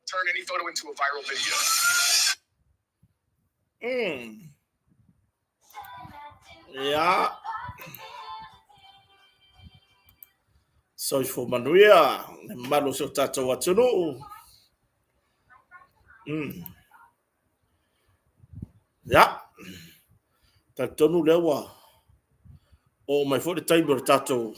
Turn any photo into a viral video. Ia. Soifua manuia le mamalu o si o tatou atunuu. Ia. Talitonu lea ua oo mai foi le taimi o le tatou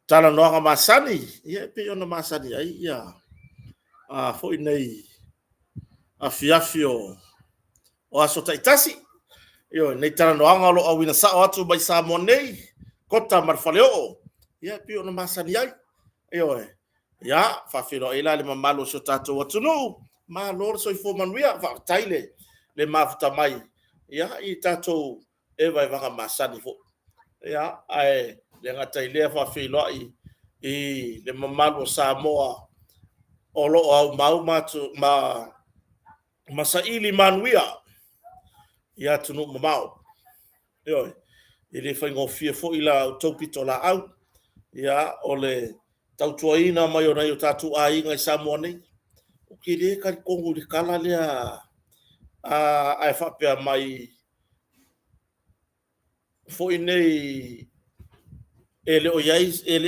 talanoaga masani, ia e pei ona masani ai ia foi nei afiafi o aso taitasi. Ioe, nei talanoaga o lo o auina sao atu mai Samoa nei, Kota ma le Faleoo, ia e pei ona masani ai. Ioe, ia, faafeiloai la i le mamalu o si o tatou atunuu, malo le soifua manuia, faafetai le mafuta mai, ia, i tatou evaevaga masani foi. Ia, ae le gata i lea, faafeiloai i le mamalu o Samoa o lo o aumau ma saili manuia i atunuu mamao. Ioe, e le faigofie foi la outou pitolaau, ia, o le tautuaina mai o nai o tatou aiga i Samoa nei. Ou te le talitonu i le tala lea a e faapea mai foi nei e le o i ai, e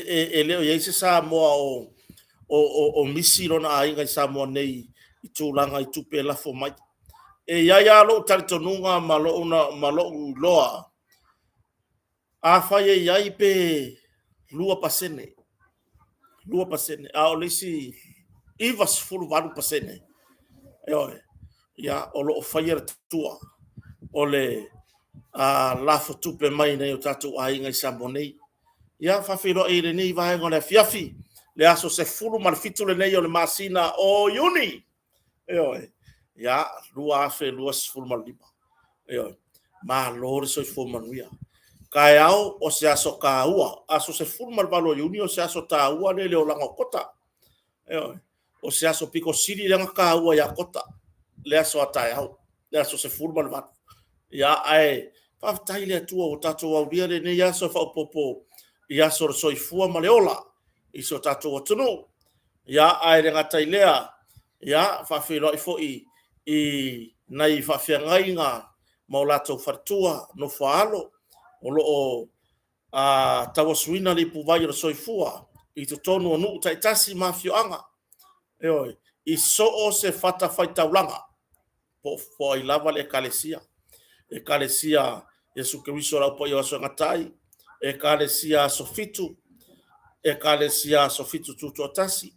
le o i ai se Samoa o misi lona aiga i Samoa nei i tulaga i tupe e lafo mai. E i ai lava lou talitonuga ma lou iloa, afai e i ai pe 2%, 2%, a o le isi 98%, ioe, ia, o lo o faia le tua o le lafo tupe mai nai o tatou aiga i Samoa nei. Ia, faafeiloai i lenei vaega o le afiafi, le aso 17 lenei o le masina o Iuni, ioe, ia, 2025. Ioe, malo le soifua manuia. Taeao o se aso taua, aso 18 o Iuni o se aso taua lea i le olaga o Kota. Ioe, o se aso pito sili lea ona taua ia Kota, le aso a taeao, le aso 18. Ia, ae faafetai i le Atua ua tatou aulia lenei aso e faaopoopo i aso o le soifua ma le ola i si o tatou atunuu. Ia, ae le gata i lea, ia, faafeiloai foi i nai faafeagaiga ma o latou faletua, nofo a alo, o lo o tauasuina le ipuvai o le soifua i totonu o nuu taitasi ma afioaga, ioe, i so o se fatafaitaulaga, po o ai lava le Ekalesia, Ekalesia Iesu Keriso o le Au Paia o Aso e Gata ai, Ekalesia Aso Fitu, Ekalesia Aso Fitu Tutoatasi,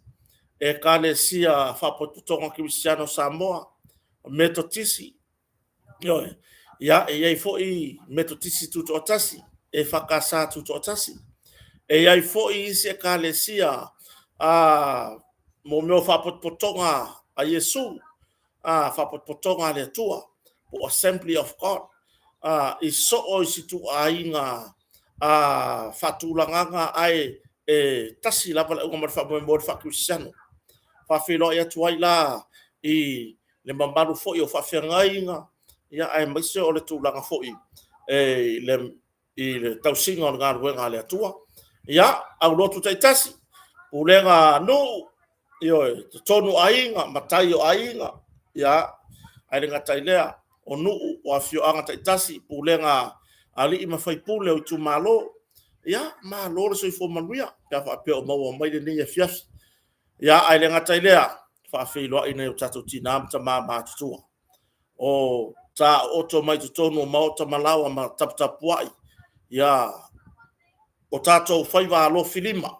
Ekalesia Faapotopotoga Kerisiano o Samoa, Metotisi, ioe, ia, e i ai foi Metotisi Tutoatasi, EFKS Tutoatasi, e i ai foi isi Ekalesia mo mea o faapotopotoga a Iesu, faapotopotoga a le Atua, po o Assembly of God, i soo isi ituaiga faatulagaga ae E tasi lava le auga ma le faamoemoe o le faakerisiano. Faafeiloai atu ai la i le mamalu foi o faafeagaiga, ia aemaise o le tulaga foi i le tausiga o le galuega a le Atua. Ia, aulotu taitasi, pulega a nuu, ioe, totonu o aiga, matai o aiga, ia, ae le gata i lea o nuu, o afioaga taitasi, pulega a alii ma faipule o itumalo. Ia, malo le soifua manuia pe a faapea o maua mai lenei afiafi. Ia, ae le gata i lea, faafeiloai i nai o tatou tina ma tama matutua o taooto mai totonu o maota ma laoa ma taputapuai ia o tatou faiva alofilima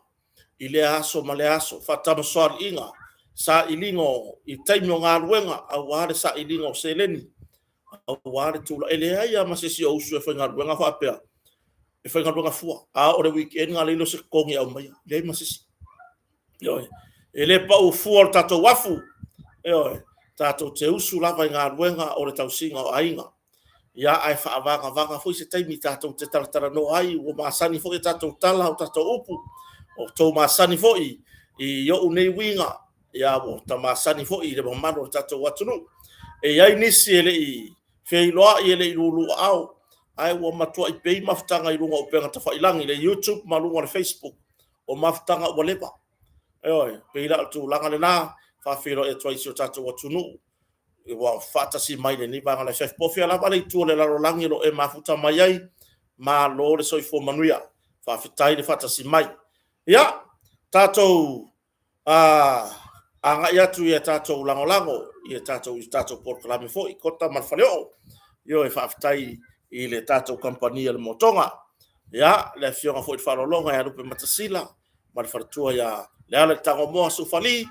i lea aso ma lea aso, faatamasoaliiga, sailiga i taimi o galuega, aua le sailiga o seleni, aua le tulaga. E leai lava ma se isi o usu e faigaluega faapea e faigaluega fua, a oo i le weekend ona leai lea o se totogi e aumaia, leai ma se isi. Ioe. E le pau fua le tatou afu, ioe, tatou te usu lava i galuega o le tausiga o aiga. Ia, ae faavagavaga foi se taimi tatou te talatalanoa ai, ua masani foi a tatou tala a o tatou upu, ua outou masani foi i ou nei uiga, ia ua ta masani foi i le mamalu o le tatou atunuu. E i ai nisi e le i feiloai, e le i lulu aao, ae ua matuai pei mafutaga i luga o upega tafailagi, le YouTube ma luga o le Facebook, o mafutaga ua leva. Ioe, e pei la o le tulaga lena, e faafeiloai atu ai i si o tatou atunuu ua faatasi mai i lenei vaega o le afiafi. Po o fea lava le itu o le lalolagi o lo o e mafuta mai ai, malo le soifua manuia, faafetai le faatasi mai. Ia, tatou agai atu i a tatou lagolago i tatou polokalame foi, Kota ma le Faleoo. Ioe, faafetai i le tatou kamupani a le Motoga, ia, le afioga foi i le Faaaloaloga ia Lupematasila ma le faletua ia Leala le Tagomoa Sufali,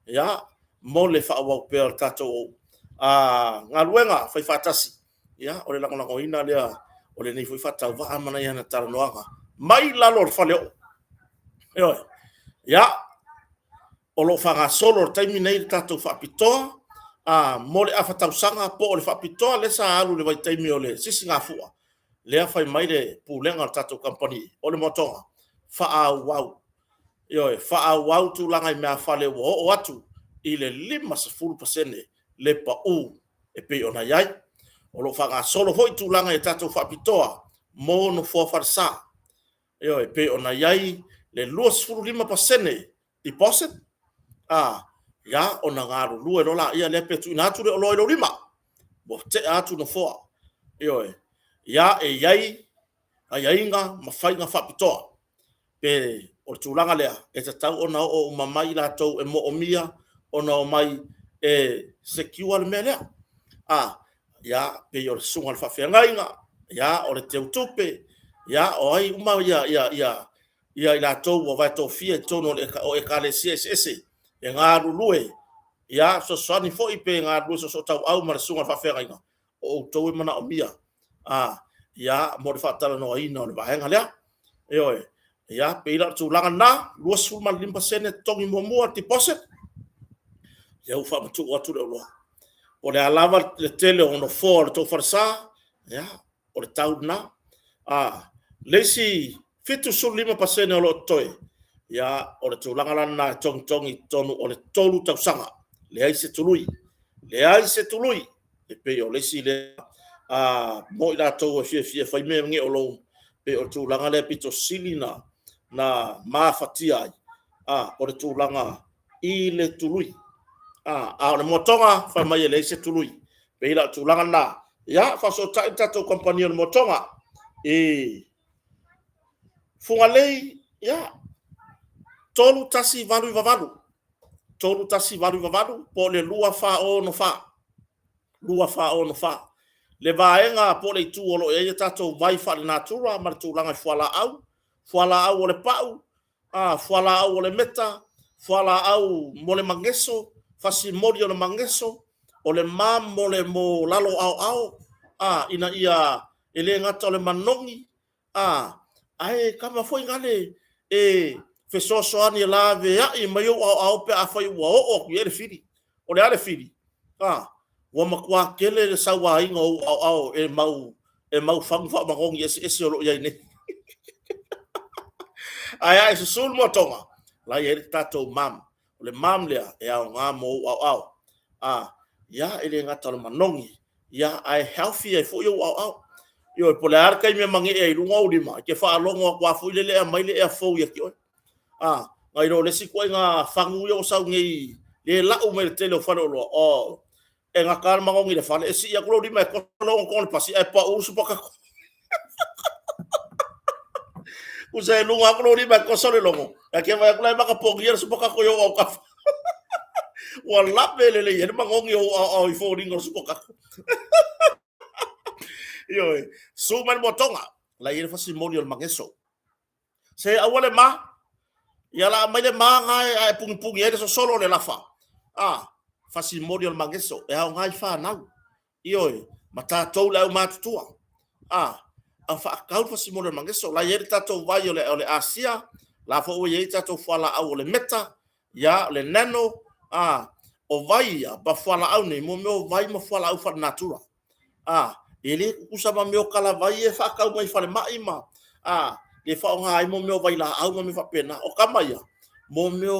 ia, mo le faaauau pea o le tatou galuega faifaatasi. Ia, o le lagolagoina lea o lenei foi faatauvaa ma ana talanoaga mai lalo o le faleoo. Ioe. Ia, o lo o faagasolo i le taimi lenei le tatou faapitoa mo le afa tausaga po o le faapitoa lea sa alu i le vaitaimi o le Sisigafua, lea fai mai le pulega o le tatou kamupani o le Motoga, faaauau. Ioe, faaauau tulaga i meaafale ua oo atu i le 50% le pau e pei ona i ai. O lo o faagasolo foi tulaga i tatou faapitoa mo nofoa falesa. Ioe, e pei ona i ai le 25% deposit, ia ona galulue loa lea pe tuuina atu le oloa i lou lima, ua tea atu nofoa. Ioe. Ia, e i ai aiaiga ma faiga faapitoa. Pe o le tulaga lea, e tatau ona oo uma mai i latou e moomia ona omai e secure le mea lea. Ia, pei o le susuga i le faafeagaiga, ia, o le teutupe, ia, o ai uma i latou ua vaetofia i totonu o ekalesia eseese e galulue, ia, fesoasoani foi pe galulue soosootauau ma le susuga i le faafeagaiga, o outou e manaomia ia mo le faatalanoaina o le vaega lea. Ioe. Ia, pei la o le tulaga lena, 25% totogi muamua deposit, ia ua faamatuu atu le oloa. Po o le a lava le tele o nofoa o le tou falesa, ia, o le tau lena. Le isi 75% o lo o totoe, ia, o le tulaga la lena e togitogi i totonu o le 3 tausaga, leai se tului, leai se tului. E pei o le isi lea mo i latou e fiafia e fai mea nei o loan, pei o le tulaga lea pito sili ona mafatia ai, o le tulaga i le tului. A o le motoga, fai mai e leai se tului. E pei la o le tulaga lena, ia faafesootai le tatou kamupani o le Motoga i Fugalei, ia, 3188, 3188 po o le 2464, 2464. Le vaega po o le itu o lo o i ai a tatou vai faalenatura ma le tulaga i fualaau, fualaau o le pau, fualaau o le meta, fualaau mo le mageso, fasi moli o le mageso, o le ma mo lalo aoao, ina ia, e le gata o le manogi, ae kava foi nale e fesoasoani e laveai mai ou aoao pe afai ua oo atu i ai le fili. O le a le fili? Ua matua tele le sauaina o ou aoao e mau fagu faamanogi eseese o lo o i ai nei. Ae a e susu le moatoga, la e i ai le tatou mum. O le mum lea e aoga mo ou aoao. A, ia, e le gata o le manogi, ia, ae healthy ai foi ou aoao. Ioe, po o le a le taimi e magee ai i luga ou lima, e te faalogo atu lava foi lele e aumai le ea fou ia te oe. A, nai lo le isi ituaiga fagu ia ua sau nei e lau mai le tele o faleoloa, oh, e gata lava le manogi i le fale, e sii atu lou lima e toso le ogatotonu o le pasi ae pau le supakako. Tusa e luga atu lou lima e toso le logo, ae te vaai atu la e matapogia le supakako i ou autafa. Ua lape lelei ai le manogi o ou aoao i foliga o le supakako. Ioe, susu mai le moatoga, la e i ai le fasimoli o le mageso. Se aua le ma, ia la aumai le ma na e a e punipuni ai le sosolo o le lafa. A, fasimoli o le mageso, e aoga i fanau. Ioe, ma tatou le aumatutua. A, a faatau le fasimoli o le mageso. O la e i ai le tatou vai o le asia, la foi ua i ai tatou fualaau o le meta, ia, o le nano, a, o vai ia ma fualaau nei, mo mea o vai ma fualaau faalenatura. A, e le tutusa ma mea o talavai ia e faatau mai falemai ma, a, e faaaoga ai mea o vailaau ma mea faapena. O tama ia, mo mea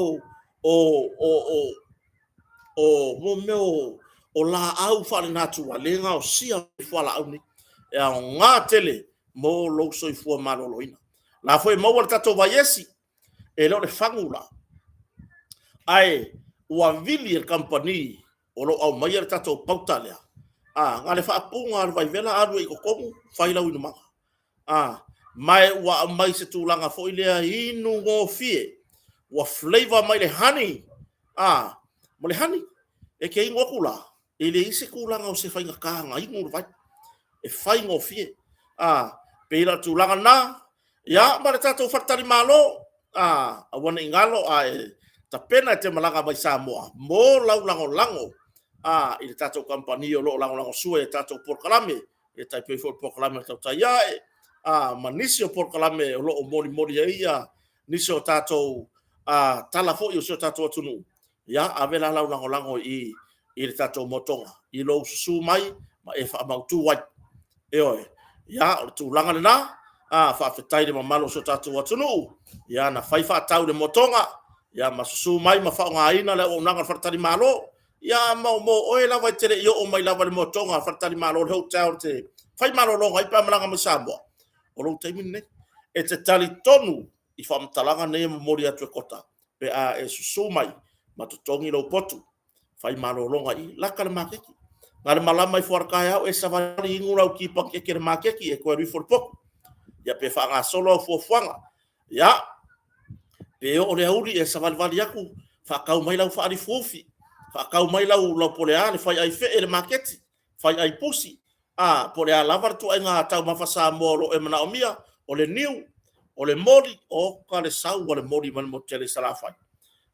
o laau faalenatura lea e gaosia ai fualaau nei. E aoga tele mo lou soifua maloloina. O la foi e maua le tatou vai esi, e le o le fagu la, ae ua vili e le kamupani o lo o aumaia le tatou pauta lea, a, na o le faatuga lava o le vaivela alu ai i totonu fai lau inumaga. A, ma ua aumai i se tulaga foi lea inu gofie, ua flavor mai le honey, a, ma le honey. E te inu atu la, e leai se tulaga o se faigata ona inu le vai, e faigofie. A, pei la o le tulaga lena, ia ma le tatou faletalimalo, a, aua ne i galo a e tapena e te malaga mai Samoa mo lau lagolago a, i le tatou kamupani o lo o lagolagosua i tatou polokalame, e tai pei foi o le polokalame a le Tautai Ae, a, ma nisi o polokalame o lo o molimoli ai ia nisi o tatou tala foi o si o tatou atunuu. Ia, ave la lau lagolago i i le tatou motoga i lou susu mai ma e faamautu ai. Ioe. Ia, o le tulaga lena. A, faafetai i le mamalu o si o tatou atunuu, ia na fai faatau i le motoga, ia ma susu mai ma faaaogaina le auaunaga a le faletalimalo. Ia ma mo oe lava e te le i oo mai lava i le motoga a le faletalimalo, le hotel e te fai malologa ai pe a malaga mai Samoa, o lou taimi lenei. E te talitonu i faamatalaga nei e momoli atu e Kota pe a e susu mai ma totogi lou potu, fai malologa i i, laka le maketi. Na o le malama ifo lava i le taeao e savali inu lau ti panikeke i le maketi e toe alu ifo i le potu. Ia pe faagasolo au fuafuaga. Ia, pe oo i le aoauli e savalivali atu, faatau mai lau faalifuafufi, faatau mai lau po o le a, le fai ai fee i le maketi, fai ai pusi, a, po o le a lava le ituaiga taumafa Samoa o lo o e manaomia, o le niu, o le moli, oka le sau a le moli mai le motu tele i Salafai.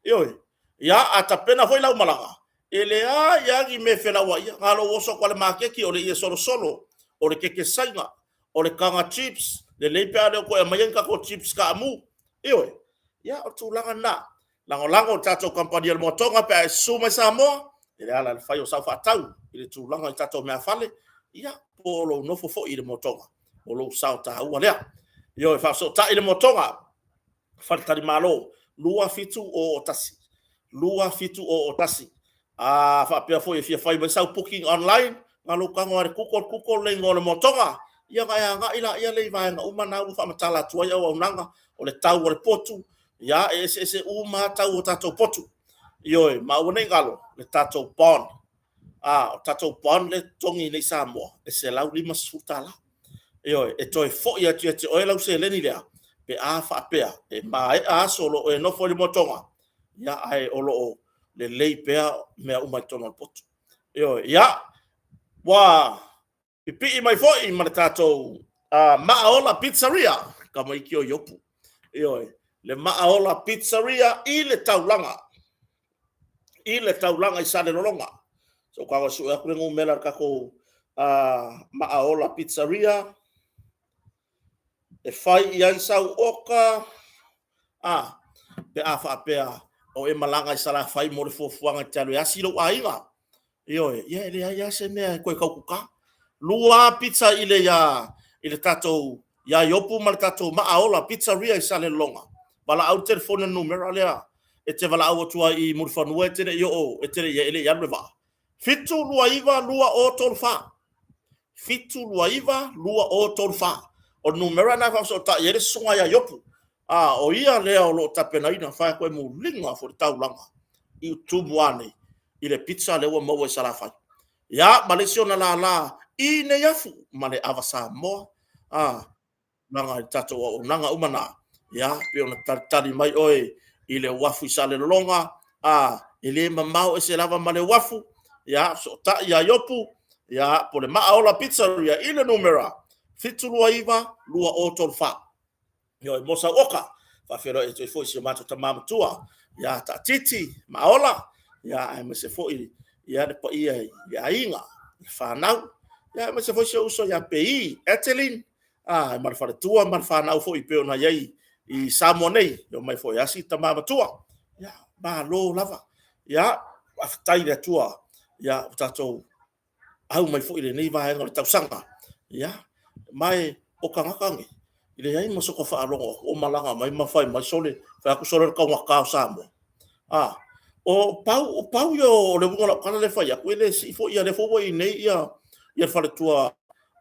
Ioe. Ia, a tapena foi lau malaga, e leai lava ni mea e felauaiga, na o lou oso atu lava i le maketi, o le ie solosolo, o le keke Saina, o le taga chips, lelei pe a le o toe aumaia ni tatou chips kaamu. Ioe. Ia, o le tulaga lena. Lagolago i le tatou kamupani a le Moatoga pe a e susu mai Samoa, e ala i le fai o sau faatau i le tulaga i tatou meaafale, ia, po o lou nofo foi i le motoga, o lou sao taua lea. Ioe, faafesootai le motoga, faletalimalo 2701, 2701. A faapea foi e fia fai mai sau booking online, na o lou tago lava i le Google, Google le igoa o le motoga, ia ona e agai lea i vaega uma na ua faamatala atu ai auaunaga, o le tau o le potu, ia e eseese uma lava tau o tatou potu. Ioe, ma aua ne i galo le tatou bond. A, o le tatou bond lea e totogi nei i Samoa, e $150. Ioe, e toe foi atu ia te oe lau seleni lea pe a faapea e maea aso o lo o e nofo i le motoga, ia ae o lo o lelei pea mea uma i totonu o le potu. Ioe, ia, ua pipii mai foi ma le tatou Maaola Pizzeria, tamaiti o Iopu. Ioe, le Maaola Pizzeria i le taulaga, i le taulaga i Salelologa. So tago e sue atu le numera o le tatou Maaola Pizzeria e fai i ai sau oka, a, pe a faapea o e malaga i Salafai mo le fuafuaga e te alu e asi lou aiga. Ioe, ia e leai lava se mea e toe taututa. 2 pizza i le, i le tatou ia Iopu ma le tatou Maaola Pizzeria i Salelologa. Valaau le telefoni o le numera lea e te valaau atu ai i Mulifanua e te le i oo, e te le i, e le i alu le vaa. 729 2034. 729 2034. O le numera lena e faafesootai ai le susuga ia Iopu. A, o ia lea o lo o tapenaina, fai atu e muliga foi le taulaga i Tumua nei i le pizza lea ua maua i Salafai. Ia, ma le isi ona lala i Neiafu ma le Ava Samoa, a, tulaga i tatou auaunaga uma na, ia, pei ona talitali mai oe i le uafu i Salelologa, a, e le mamao ese lava ma le uafu, ia, fesootai ia Iopu, ia, po o le Maaola Pizzeria i le numera 729 2034. Ioe, mo sau oka. Faafeiloai atu ai foi i si o matou tama matua ia Taatiti Maaola, ia aemaise foi ia le paia i le aiga, le fanau, ia aemaise foi si ou uso ia Pei Adeline ma le faletua ma le fanau foi e pei ona i ai i Samoa nei, e omai foi e asi le tama matua. Ia, malo lava. Ia, faafetai i le Atua ua tatou au mai foi i lenei vaega o le tausaga. Ia, ma o tagata nei, e leai ma sota faalogo atu o malaga mai ma fai mai, sole, fai atu sole o le taugata o Samoa. A, o pau ia o le uiga o lau tala lea e fai atu, e le sii foi, o lea foi ua i inei ia le faletua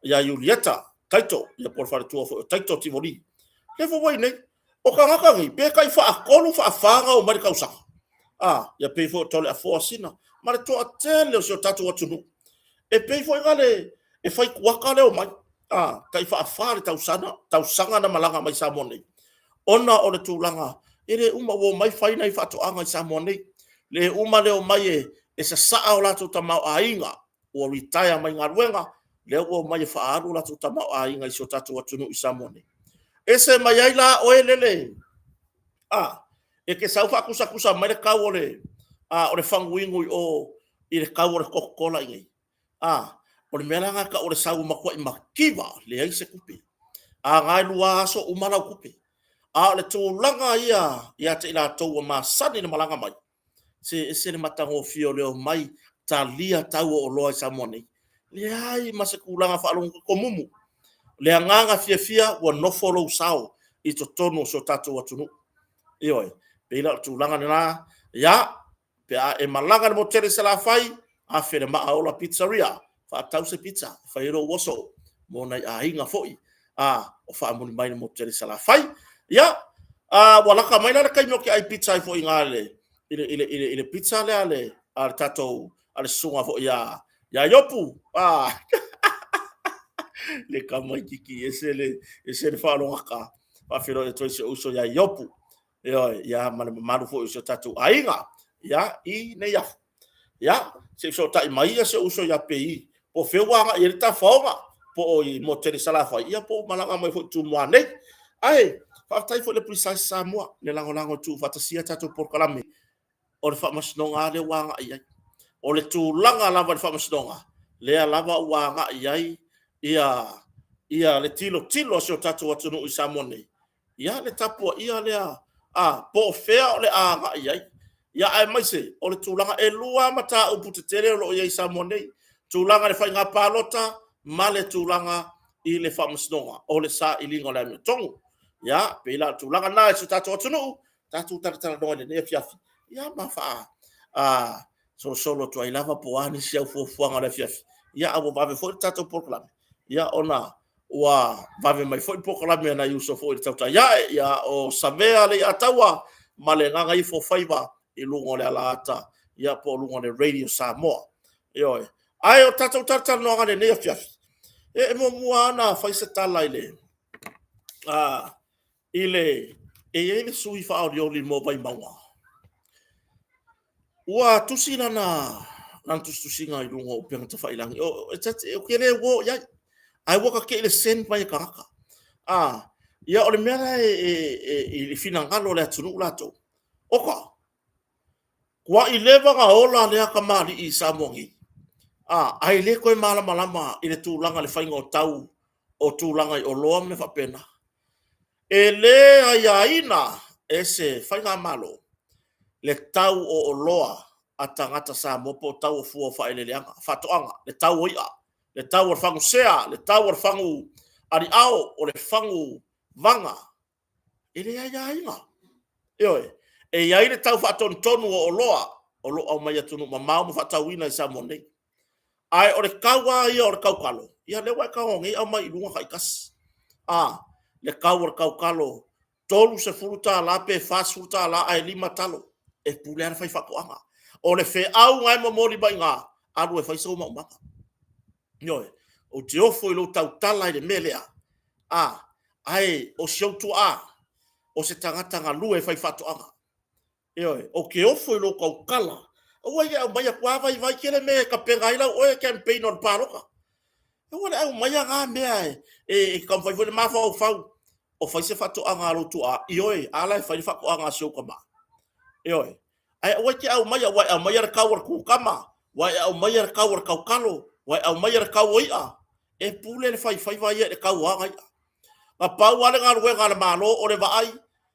ia Iulieta Taito, po o le faletua foi o Taito Tivoli, lea foi ua i inei. O tagata nei, pe tai faatolu faafa ona omai i le tausaga. A, ia pei foi o Toleafoa Sina ma le toatele o si o tatou atunuu, e pei foi lea e fai kuata le omai, a, tai faafa i le tausaga ona malaga mai i Samoa nei, ona o le tulaga e le uma, ua omai fai nai faatoaga i Samoa nei, le uma le omai e sasaa o latou tamaoaiga, ua retire mai galuega, lea ua omai e faaalu o latou tamaoaiga i si o tatou atunuu i Samoa nei. Ese mai ai la oe lele, a, e te sau faatusatusa mai le tau o le faguinu i o i le tau o le Coca Cola i inei. A, o le mea la lena e tau o le sau e matuai mativa, leai se tupe. A na e 2 aso uma lau tupe. A o le tulaga ia ia te i latou ua masani i le malaga mai, se ese le matagofie o le omai talia tau o oloa i Samoa nei. Leai ma se tulaga faalogologo mumu. O le agaga fiafia ua nofo lou sao i totonu o si o tatou atunuu. Ioe, e pei la o le tulaga lena, ia, pe a e malaga i le motu tele i Salafai, afe i le Maaola Pizzeria, faatau se pizza e fai ai lou oso mo nai aiga foi o faamuli mai i le motu tele i Salafai. Ia, ua lata mai la le taimi ou te ai pizza ai foi i ina i le pizza lea a le tatou, a le susuga foi ia Iopu. Le tamaitiiti ese le, ese le faalogogata. Faafeiloai atu ai i si ou uso ia Iopu. Ioe, ia ma le mamalu foi o si o tatou aiga, ia, i Neiafu. Ia, se i fesootai mai si ou uso ia Pei, po o fea ua agai i ai le tafaoga, po o i le motu tele i Salafai, ia po ua malaga mai foi i Tumua nei. Ae faafetai foi i le Precise Samoa i le lagolago e tuufaatasia a tatou polokalame. O le faamasinoga lava lea ua agai i ai. O le tulaga lava i le faamasinoga, lea lava ua agai i ai ia le tilotilo a si o tatou atunuu i Samoa nei, ia le tapuaia lea, a, po o fea o le a agai i ai. Ia aemaise o le tulaga, e 2 lava mataupu tetele o lo o i ai i Samoa nei, tulaga i le faiga palota ma le tulaga i le faamasinoga o le sailiga o le amiotonu. Ia, pei la o le tulaga lena i si o tatou atunuu, tatou talatalanoa i lenei afiafi, ia ma faa solosolo atu ai lava po o a nisi au fuafuaga o le afiafi, ia ae ua vave foi le tatou polokalame, ia ona ua vave mai foi polokalame a nai uso foi i le tautai ae, ia o Savea Leiataua ma le Gagaifofaiva i luga o le alaata, ia po o luga o le Radio Samoa. Ioe. Ae o tatou talatalanoaga i lenei afiafi, e muamua lava ona fai se tala i le, i le, e i ai le sui faaolioli mo Vaimauga, ua tusi lana tusitusiga i luga o upega tafailagi. Ou te le uo i ai, ae ua ta te i le send mai e tagata. Ah, ia o le mea la e i le finagalo o le atunuu latou, oka, tuai leva ona ola lea tamalii i Samoa nei, ah, ae le toe malamalama i le tulaga i le faiga o tau o tulaga i oloa ma mea faapena. E le aiaina e se faigamalo le tau o oloa a tagata Samoa po o tau o fua o faaeleeleaga, faatoaga, le tau o i'a, le tau o le fagu sea, le tau o le fagu aliao, o le fagu vaga, e le aiaina. Ioe, e i ai le tau faatonutonu o oloa o lo o aumai atunuu mamao ma faatauina i Samoa nei. Ae o le kau lava ia o le kaukalo, ia lea ua e tago nei aumai i luga taitasi. A, le kau o le kaukalo $30 pe $40 ae 5 talo. E pule lava le faifaatoaga. O le feau na e momoli mai i ina, alu e fai sou maumaga. Ioe, ou te ofo i lou tautala i le mea lea, ae o si ou tuaa, o se tagata galue faifaatoaga. Ioe, ou te ofo i lou tautala, aua e te aumaia, matua vaivai tele mea e tapena ai lau oe campaign o le palota. Aua le aumaia na mea e taumafai foi le mafaufau o fai se faatoaga a lou tuaa. Ioe, a la e fai le faatoaga a si ou tama. Ioe, ae aua e te aumaia, ua e aumaia le tau o le kukama, ua e aumaia le tau o le tautalo, ua e aumaia le tau o i'a. E pule le faifaiva ia i le tau o ana i'a. Na pau lava le galuega a le Malo o le vaai,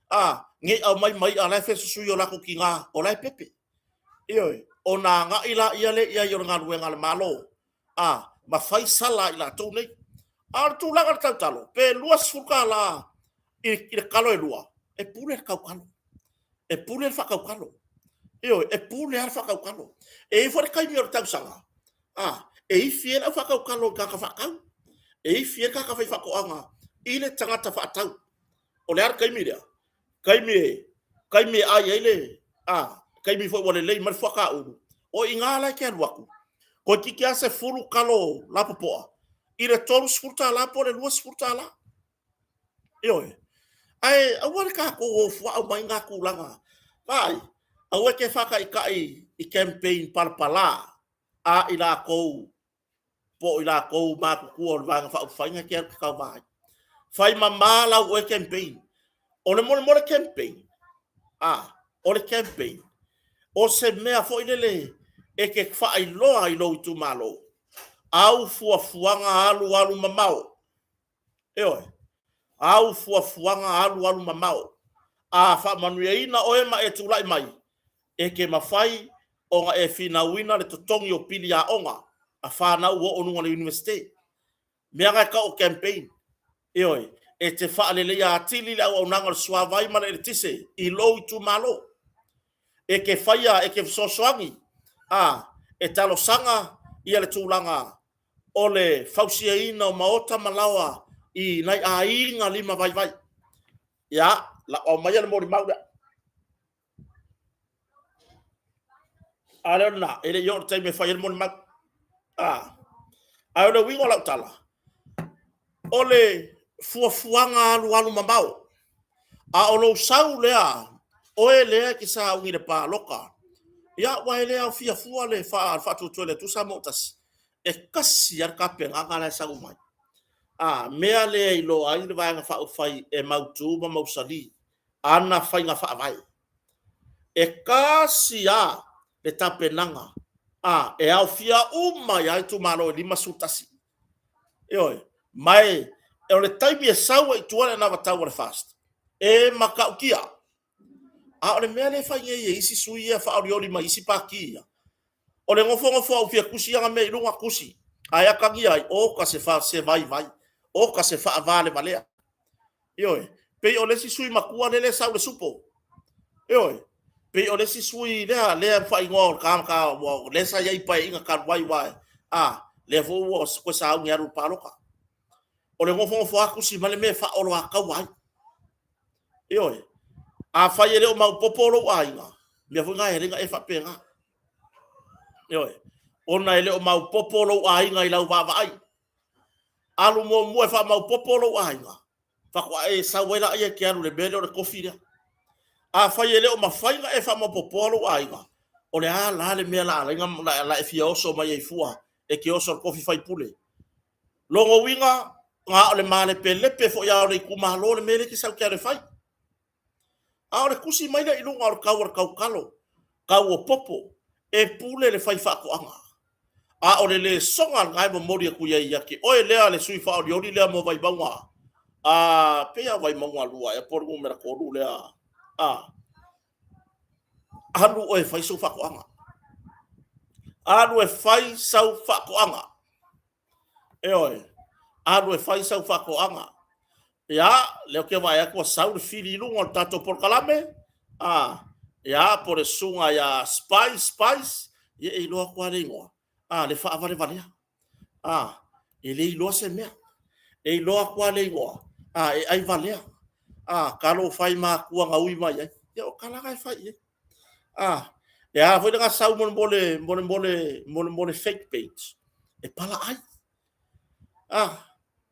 a, ne i aumai ma i'a o la e fesusui e o latou tina o la e pepe. Ioe, ona agai lea i ai o le galuega a le Malo, a, ma fai sala a i latou nei. A o le tulaga i le tautalo, pe $20 i le talo e lua, e pule le tautalo, e pule le faatautalo. Ioe, e pule lava le faatautalo. E i ai foi le taimi o le tausaga, a, e ifi ai le au faatautalo i le tagata faatau, e ifi ai le tagata faifaatoaga i le tagata faatau. O le a le taimi lea? Taimi, taimi e ai ai le, a, taimi foi ua lelei mai le fuata ulu, o i ina la e te alu atu, toeitiiti lava 10 talo lapopoa i le $30 po o le $20. Ioe. Ae aua le tatou o fua aumai na tulaga. Vaai, aua e te faataitai i campaign palapala a i latou po o i latou matutua o le Vaega Faaupufai na te alu e te tauva ai. Fai mama lau oe campaign. O le molemole campaign, a, o le campaign, o se mea foi lele e te faailoa i lou itumalo au fuafuaga alualu mamao. Ioe, au fuafuaga alualu mamao. A faamanuiaina oe ma e tulai mai, e te mafai ona e finauina le totogi o pili aoga a fanau ua oo i luga o le Iunivesite. Mea na e tau o campaign. Ioe, e te faaleleia atili le auaunaga o le suavai ma le eletise i lou itumalo. E te faia, e te fesoasoani, a, e talosaga ia le tulaga o le fausiaina o maota ma laoa i nai aiga lima vaivai. Ia, lau aumaia le molimau lea. A lea o lena, e le i oo i le taimi e fai ai le molimau. A, ae o le uiga o lau tala, o le fuafuaga alualu mamao, a o lou sau lea, oe lea e te sauni i le palota, ia aua e le aofia fua le Faatuatua i le Atua Samoa ua Tasi, e tasi lava le tapenaga la e sau mai. A mea lea e iloa ai le Vaega Faaupufai e mautu ma mausali ana faiga faavae. E tasi lava le tapenaga a, e aofia uma ai lava itumalo e 51. Ioe, ma e o le taimi e sau ai i tua le anavatau a le FAST, e matautia. A o le mea lea e fai nei e isi sui ia faaolioli mai isi pati ia, o le nofonofo lava ua fia tusi ana mea i luga, tusi, ae atagia ai, oka se vaivai, oka se faavalevalea. Ioe, pei o le isi sui matua lea e sau i le supo. Ioe, pei o le isi sui lea, lea ua faaigoa o le tagata lea sa i ai i Paeaiga talu ai, aua a, lea foi ua toe sauni e alu i le palota. O le nofonofo lava tusi mai le mea e faaoloataua ai. Ioe, afai e le o maopoopo lou aiga, mea foi na e ala ai ona e faapena. Ioe, ona e le o maopoopo lou aiga i lau vaavaai. Alu muamua e faamaopoopo lou aiga, faatoa e sau ai lea e te alu i le mea lea o le tofi lea. Afai e le o mafai ona e faamaopoopoa lou aiga, o le a la le mea o le a ala ai ona e fia oso mai ai fua e te oso i le tofi faipule? Lona uiga, na o le malepelepe foi lava o le itumalo le mea lea e te sau e te alu e fai. A o le tusi mai lea i luga o le tau o le tautalo, tau o popo, e pule le faifaatoaga. A o le lesona lena e momoli atu i ai ia te oe lea le sui faaolioli lea mo Vaimauga, a pei lava o Vaimauga 2 ea po o le numera 3 lea, a alu oe e fai sau faatoaga. Alu e fai sau faatoaga. Ioe, alu e fai sau faatoaga. Ia, lea ou te vaai atu ua sau le fili i luga o le tatou polokalame. A, ia, po o le susuga ia Spice, Spice, ia e iloa atu lava le igoa, a, le faavalevalea. A, e le iloa se mea. E iloa atu lava le igoa, a, e ai valea. A, talofa e i matua na ui mai ai. Ia o tala na e fai i ai. A, e ala foi lea sau mo le, mo le, mo le, mo le, mo le fake page, e pala ai. A,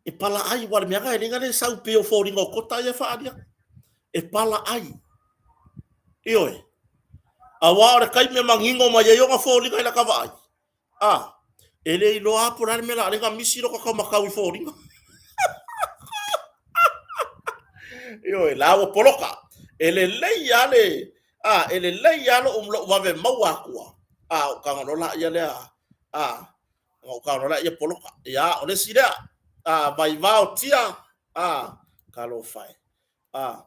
e pala ai, ua le mea na e le le sau pei o foliga o kota ia faaalia. E pala ai. Ioe. Aua o le taimi e manino mai ai ona foliga i lata vaai. A, e le iloa lava po o le a le mea o le a ala ai ona misi lota taumatau i foliga. Ioe, la ua poloka. E lelei lava le, a, e lelei lava lou, lou vave maua atua. A, ou tago loa laia lea, a, ona ou tago loa laia poloka. Ia, o le isi lea, a, vaivao tia, a, talofa e. A,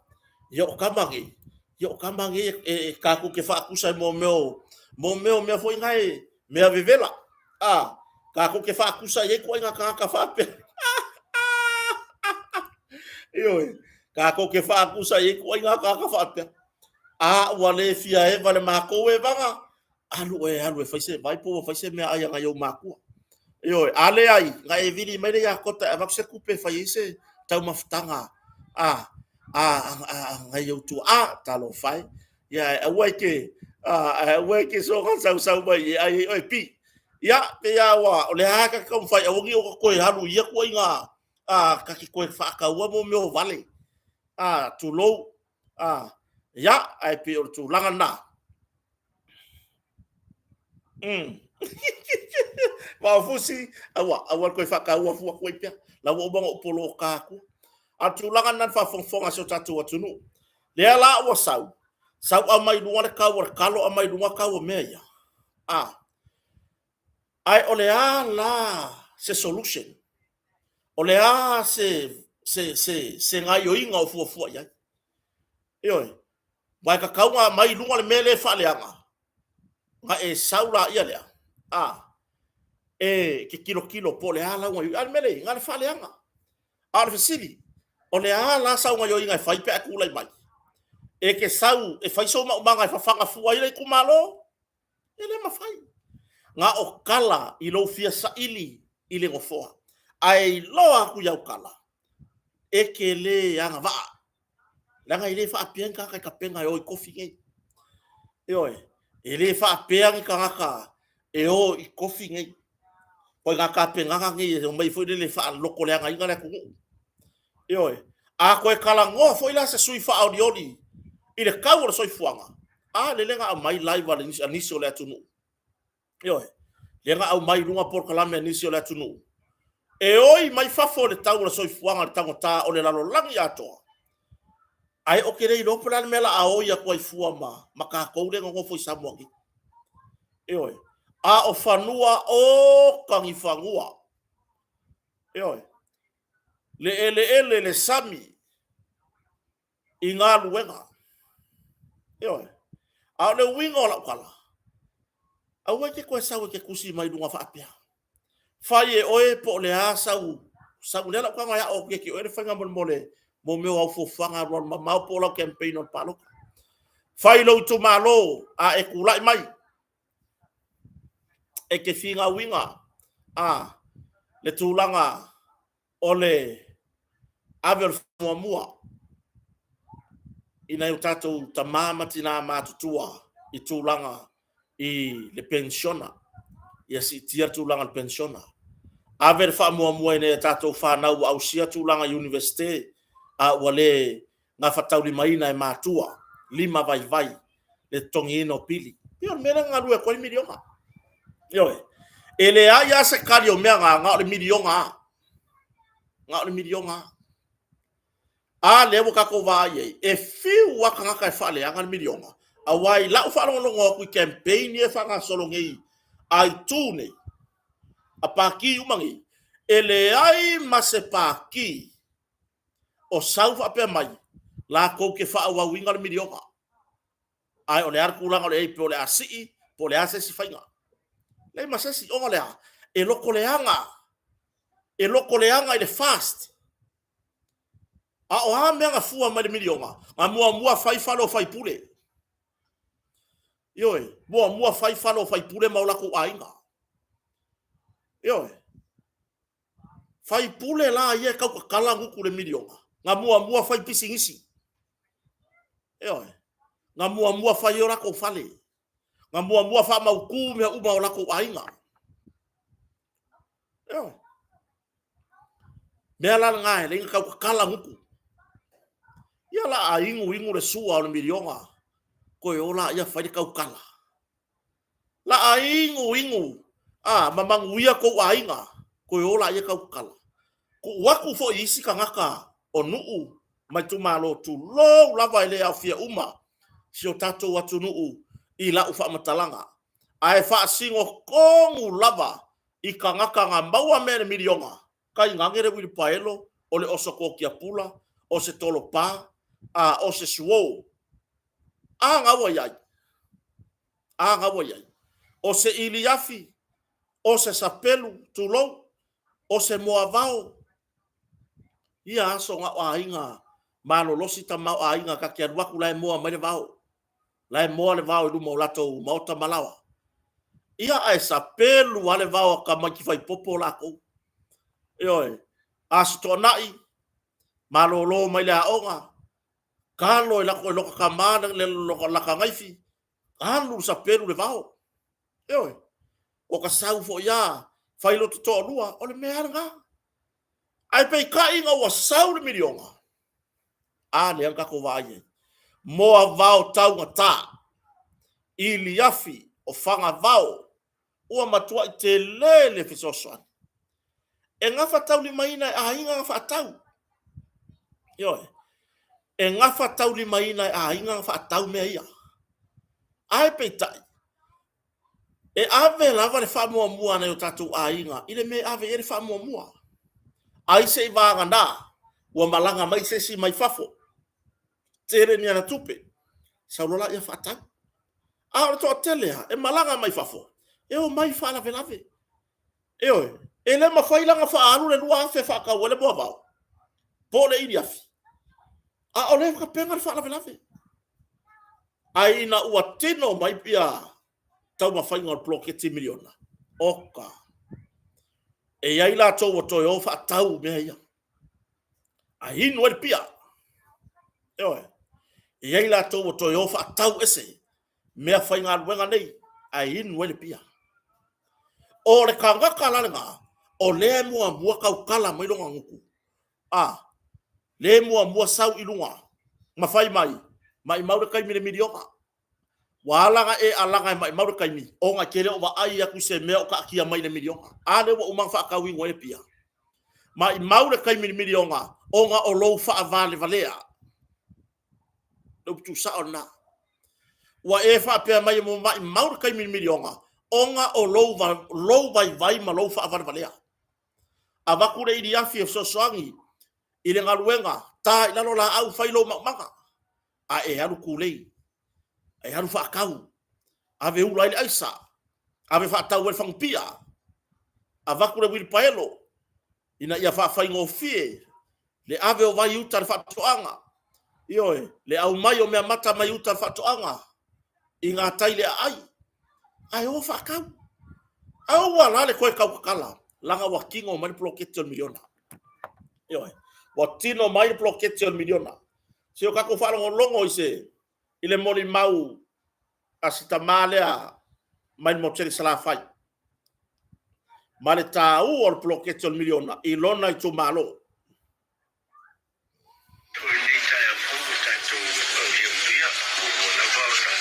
ia o tama nei, ia o tama nei e, e tatou te faatusa i mo mea o, mo mea o mea foi na e, mea vevela. A, tatou te faatusa i ai ituaiga tagata faapea. Ioe, tatou te faatusa i ai ituaiga tagata faapea. A ua le fia eva le matou evaga, alu oe e alu e fai se vai po ua fai se meaai a nai ou matua. Ioe, a leai, na e vili mai le iakota e avatu se tupe e fai ai se taumafataga a a a a nai ou tuaa, talofa e. Ia ae aua e te a ae aua e te soona sausau mai e ai ai oe pi. Ia, pei lava ua o lea lava ta te taumafai aua ne i ou toe alu i ia tuaiga a ta te toe faataua mo mea o vale. A, tulou. A, ia, ae pei o le tulaga lena. Vaofusi, aua, aua le toe faataua fua atu ai pea. La ua uma ona ou poloka atu. A o le tulaga lena i le faafogafoga a si o tatou atunuu. Lea la ua sau, sau aumai luga le tau o le talo, aumai luga tau o mea ia. A, ae o le a la se solution? O le a se, se, se, se gaioiga o fuafua i ai? Ioe, aua e tatau ona aumai i luga le mea lea e faaleaga, ona e sau laia lea, a, e te tilotilo po o le a lau gaioiga. A o le mea lea e i ai, na o le faaleaga. A o le fesili, o le a la sau gaioiga e fai pe a e tulai mai? E te sau e fai sou maumaga e fafaga fua ai le itumalo? E le mafai. Na o tala i lou fia saili i le nofoa, ae iloa atu i au tala, e te le agavaa. Leaga e le faapea ni tagata e tapena e o i tofi nei. Ioe, e le faapea ni tagata e o i tofi nei. Ko ngā tapenaga nei e omai foi lele e faalotoleagaina le atunuu. Ioe, a toe talanoa foi la se sui faaolioli i le tau o le soifuaga, a lele na aumai live a nisi o le atunuu. Ioe, lea na aumai i luga polokalame a nisi o le atunuu. E oi mai fafo le tau o le soifuaga i le taugata o le lalolagi atoa. Ae ou te le iloa po o le a le mea o le a oi atu ai fua ma, ma tatou lea e nonofo i Samoa nei. Ioe. A o fanua o tagifanua. Ioe. Le eleele, le sami, i galuega. Ioe. A o le uiga o lau tala, aua e te toe sau e te tusi mai luga faapea. Fai e oe po o le a sau, sau lea lau taga e ao atu ia te oe le faiga molemole mo mea o au fuafuaga alualu mamao po o lau campaign o le palota. Fai lou itumalo a e tulai mai e te finauina a le tulaga o le ave o le faamuamua i nai o tatou tama ma tinā matutua i tulaga i le penisiona, ia siitia le tulaga o le penisiona. Ave le faamuamua i nai a tatou fanau ua ausia tulaga i Iunivesite a ua le gafataulimaina e matua lima vaivai le totogiina o pili. Ia o le mea lea na galue atu ai le miliona. Ioe. E leai lava se tali o mea na, na o le miliona lava. Na o le miliona lava. A lea ua tatou vaai ai, e fiu lava tagata e faaleaga le miliona, aua i lau faalogologo atu i campaign ia e faagasolo nei a itu nei, a pati uma nei, e leai ma se pati o sau faapea mai latou te faaauauina le miliona. Ae o le a le tulaga o le ai, pe o le a sii, po o le a se isi faiga. Leai ma se isi, ona o le a? E lotoleaga, e lotoleaga i le fast. A o a mea na fua mai le miliona? Na muamua fai fale o faipule. Ioe, muamua fai fale o faipule ma o latou aiga. Ioe. Faipule la ia e tautatala gutu i le miliona, na muamua fai pisinisi. Ioe. Na muamua fai o latou fale. Na muamua faamautu mea uma o latou aiga. Ioe. Mea la lena e leai na tautatala gutu. Ia la a inu inu le sua o le miliona, toe o laia fai le tautala. La a inu inu a ma manuia tou aiga, toe o laia tautatala. Tuu atu foi i isi tagata o nuu ma itumalo, tulou lava e le aofia uma si o tatou atunuu i lau faamatalaga. Ae faasino tonu lava i tagata na maua mea i le miliona, tainane le uilipaelo, o le oso totiapula, o se tolopa, a o se suo. A na ua i ai? A na ua i ai? O se iliafi, o se sapelu, tulou, o se moavao. Ia aso na o aiga malolosi tamaoaiga ta te alu atu la e moa mai le vao. La e moa le vao i luma o latou maota ma laoa. Ia ae sapelu lava le vao a tamaiti faipopo latou. Ioe, Aso Toonai, malolo mai le aoga, talo e lota tama le lata naifi, alu i le sapelu le vao. Ioe, ua ta sau foi lava fai lo ta toalua, o le mea lava lena. Ae peitai ina ua sau le miliona, a lea na tatou vaai ai, moavao taugata, iliafi, o fagavao, ua matuai tele le fesoasoani. E gafataulimaina e aiga ona faatau. Ioe. E gafataulimaina e aiga ona faatau mea ia. Ae peitai, e ave lava le faamuamua a nai o tatou aiga i le mea e ave i ai le faamuamua. Ai se i vagana ua malaga mai se isi mai fafo, tele ni ana tupe, sau loa lea faatau. A o le toatele lava e malaga mai fafo, e omai faalavelave. Ioe, e le mafai la ona faaalu le $2,000 e faatau ai le moavao po o le iliafi, a o lea e tapena le faalavelave. Ae ina ua tino mai ia taumafaiga o le poloketi miliona, oka, e i ai latou ua toe o faatau mea ia, ae inu ai le pia. Ioe. E i ai latou ua toe o faatau ese mea faigaluega nei ae inu ai le pia. O le tagata la lena, o lea e muamua tautala mai lona gutu, a lea e muamua sau i luga ma fai mai, maumau le taimi i le miliona. Ua ala ona e alaga e maumau le taimi, ona e te le o vaai atu i se mea o taatia mai i le miliona. A lea ua uma ona faatau inu ai le pia. Maumau le taimi i le miliona, ona o lou faavalevalea. Le upu tuusao lena. Ua e faapea mai ua maumau le taimi i le miliona, ona o lou vaivai ma lou faavalevalea. Avatu le iliafi e fesoasoani i le galuega, ta i lalo laau fai lou maumaga, ae e alu tulei, e alu faatau, ave ula ai le aisa, ave faatau ai le fagupia, avatu le uilipaelo ina ia faafaigofie le ave o vai i uta i le faatoaga, ioe, le aumai o meamata mai uta i le faatoaga i gatai i le aai, ae o faatau. Aua la le toe tautatala, leaga ua tino mai le poloketi o le miliona. Ioe, ua tino mai le poloketi o le miliona. Se i o tatou faalogologo i se i le molimau a si tama lea mai le motu tele i Salafai ma le taua o le poloketi o le miliona i lona itumalo. O lenei taeao fou ua tatou auliaulia, muamua lava ona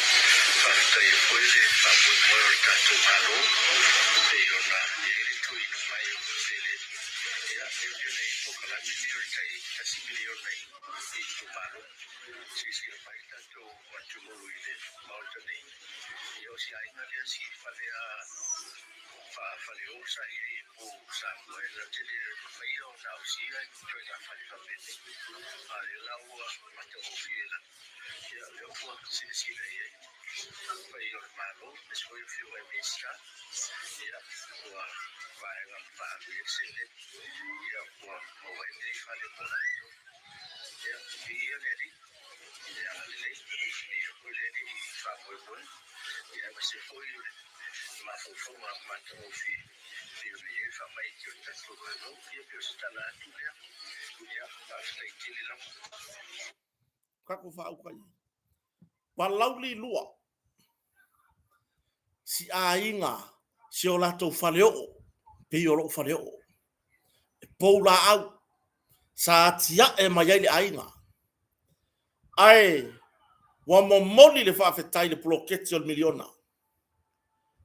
faafetaia foi le faamoemoe o le tatou Malo e pei ona i ai le tuuina mai o seleni. Ia, lea pei ona i ai le polokalame lenei o le tai $1 miliona i itumalo. Silasila mai le tatou atunuu i le Maota nei, ia o si aiga lea si fale a faa-Faleo sa i ai e po Samoa e latou te le mafaia ona ausia ituaiga fale faapenei. A o lea la ua matagofie lava, ia o lea ua silasila i ai le paia o le Malo, aemaise foi Afioga i Minisita, ia ua vaega faaalu i ai le seleni, ia ua maua ai lenei fale mo latou. Ia, viia le Alii, ia agalelei, viia foi le Alii i faamoemoe. Ia, aemaise foi o le mafaufauga matagofie e pei ona i ai le faamaite o le tatou Malo. Ia, pei o se tala atu lea. Ia, faafetai tele lava. Tatou faauka i ai. Palauli 2, si aiga, si o latou faleoo, pei o lou faleoo. E pou laau, sa atiae mai ai le aiga. Ae ua momoli le faafetai i le poloketi o le miliona.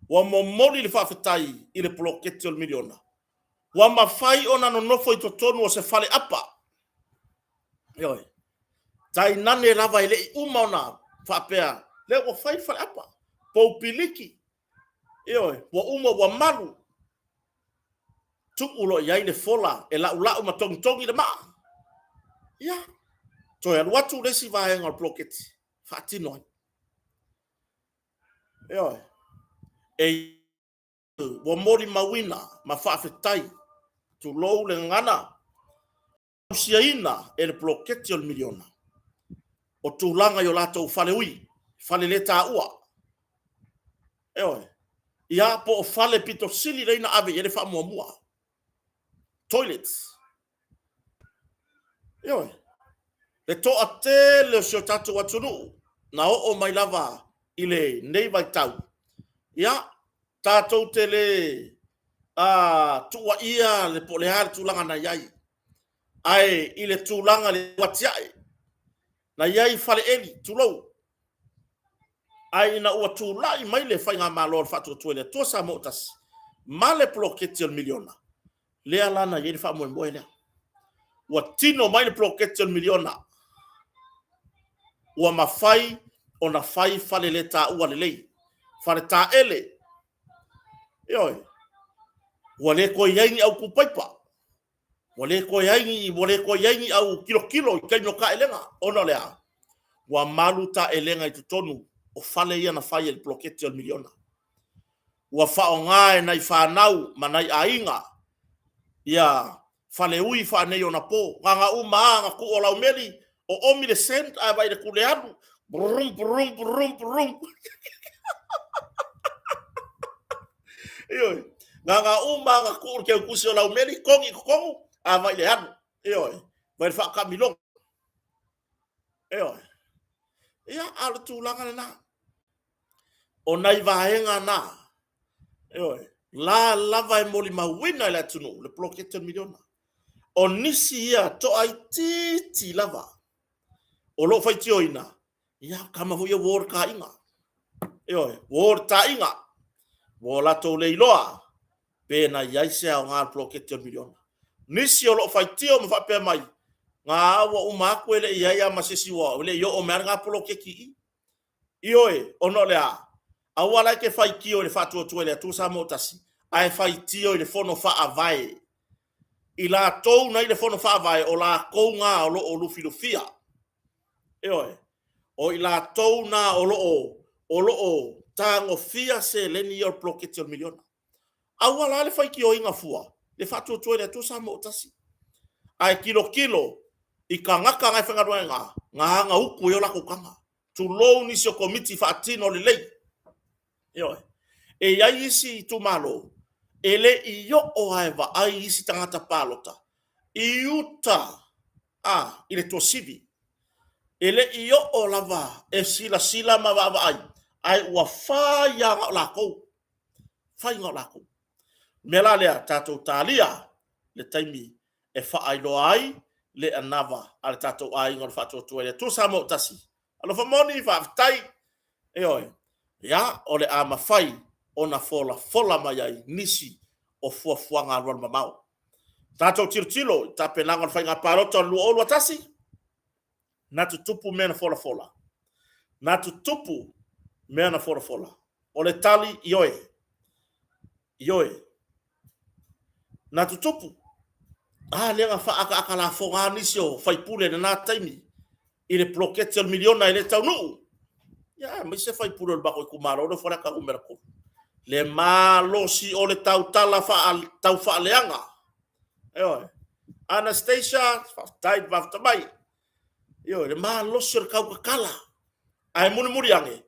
Ua momoli le faafetai i le poloketi o le miliona. Ua mafai ona nonofo i totonu o se faleapa. Ioe. Tainane lava e le i uma ona faapea, lea ua fai le faleapa, pou piliki, ioe, ua uma ua malu, tuu loa i ai le fola e laulau ma togitogi le maa. Ia, toe alu atu le isi vaega o le poloketi, faatino ai. Ioe. E ua molimauina ma faafetai, tulou le gagana, ausiaina e le poloketi o le miliona o tulaga i o latou faleui, faleletaua. Ioe. Ia, po o fale pito sili lea na ave i ai le faamuamua. Toilets. Ioe. Le toatele o si o tatou atunuu na oo mai lava i lenei vaitau, ia, tatou te le tuuaia le po o le a le tulaga na i ai, ae i le tulaga i le atiae, na i ai faleeli, tulou, ae ina ua tulai mai le Faigamalo a le Faatuatua i le Atua Samoa ua Tasi ma le poloketi o le miliona, lea la na i ai le faamoemoe lea. Ua tino mai le poloketi o le miliona, ua mafai ona fai faleletaua lelei, faletaele. Ioe. Ua le toe i ai ni autupaipa, ua le toe i ai ni au tilotilo i taimi o taelega. Ona o le a? Ua malu taelega i totonu o fale ia na fai e le poloketi o le miliona. Ua faaaoga e nai fanau ma nai aiga ia faleui faaneionapo. Na ona uma lava ona tuu o lau meli, oomi le sand ae vaai atu i le alu, brum brum brum brum. Ioe. Na ona uma lava ona tuu le teutusi o lau meli, togi i totonu, a vai i le alu. Ioe. Vai le faataamiloga. Ioe. Ia, a o le tulaga lena. O nai vaega na, ioe, la lava e molimauina e le atunuu le poloketi o le miliona. O nisi ia toaitiiti lava o lo o faitioina, ia, tama foi ia ua o i le taaiga. Ioe, ua o i le taaiga, ua latou le iloa pe na i ai se aoga o le poloketi o le miliona. Nisi o lo o faitio ma faapea mai, na ua uma atu e le i i ai lava ma se isi ua le i oo mai lava lena poloketi i i. Ioe, ona o le a? Aua la e te faitio i le Faatuatua i le Atua Samoa ua Tasi, ae faitio i le Fono Faavae. I latou na i le Fono Faavae, o latou na o lo o lufilufia. Ioe. O i latou na o lo o tagofia seleni ia o le poloketi o le miliona. Aua la le faitioina fua le Faatuatua i le Atua Samoa ua Tasi, ae tilotilo i tagata na e faigaluega i ina, na ana utu i ai o latou taga. Tulou nisi o Komiti faatino lelei. Ioe. E i ai isi itumalo e le i oo lava e vaai isi tagata palota i uta a, i le tuasivi. E le i oo lava e silasila ma vaavaai, ae ua fai lava na o latou. Fai na o latou. O le mea la lea, tatou talia le taimi e faailoa ai le anava a le tatou aiga o le Faatuatua i le Atua Samoa ua Tasi. Alofa moni, faafetai. Ioe. Ia, o le a mafai ona folafola mai ai nisi o fuafuaga alualumamao. Tatou tilotilo i tapenaga o le faiga palota o le 2021, na tutupu mea na folafola. Na tutupu mea na folafola. O le tali, ioe. Ioe. Na tutupu. A lea na faaataata lafoga lava nisi o faipule i lena taimi i le poloketi o le miliona e le taunuu. Ia, aemaise faipule o le matou itumalo lea o Faleata Nu.3. Le malosi o le tautala taufaaleaga. Ioe. Anastasia, faafetai le mafuta mai. Ioe, le malosi o le tautatala. Ae mulimuli ane,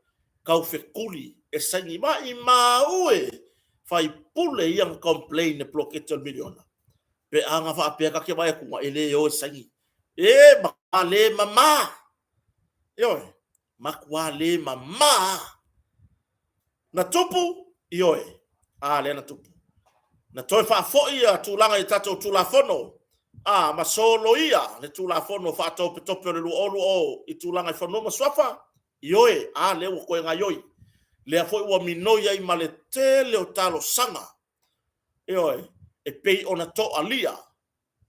taufetuli. E saini maimau e faipule ia na complain le poloketi o le miliona. Pe a na faapea ta te vaai atu e le o e saini. E matua le mama. Ioe, matua le mama. Na tupu? Ioe. A lea na tupu. Na toe faafoi ia tulaga i tatou Tulafono, a ma soloia le Tulafono Faatopetope o le 2020 i tulaga i fanua ma suafa? Ioe. A lea ua toe gaioi. Lea foi ua minoi ai ma le tele o talosaga, ioe, e pei ona toalia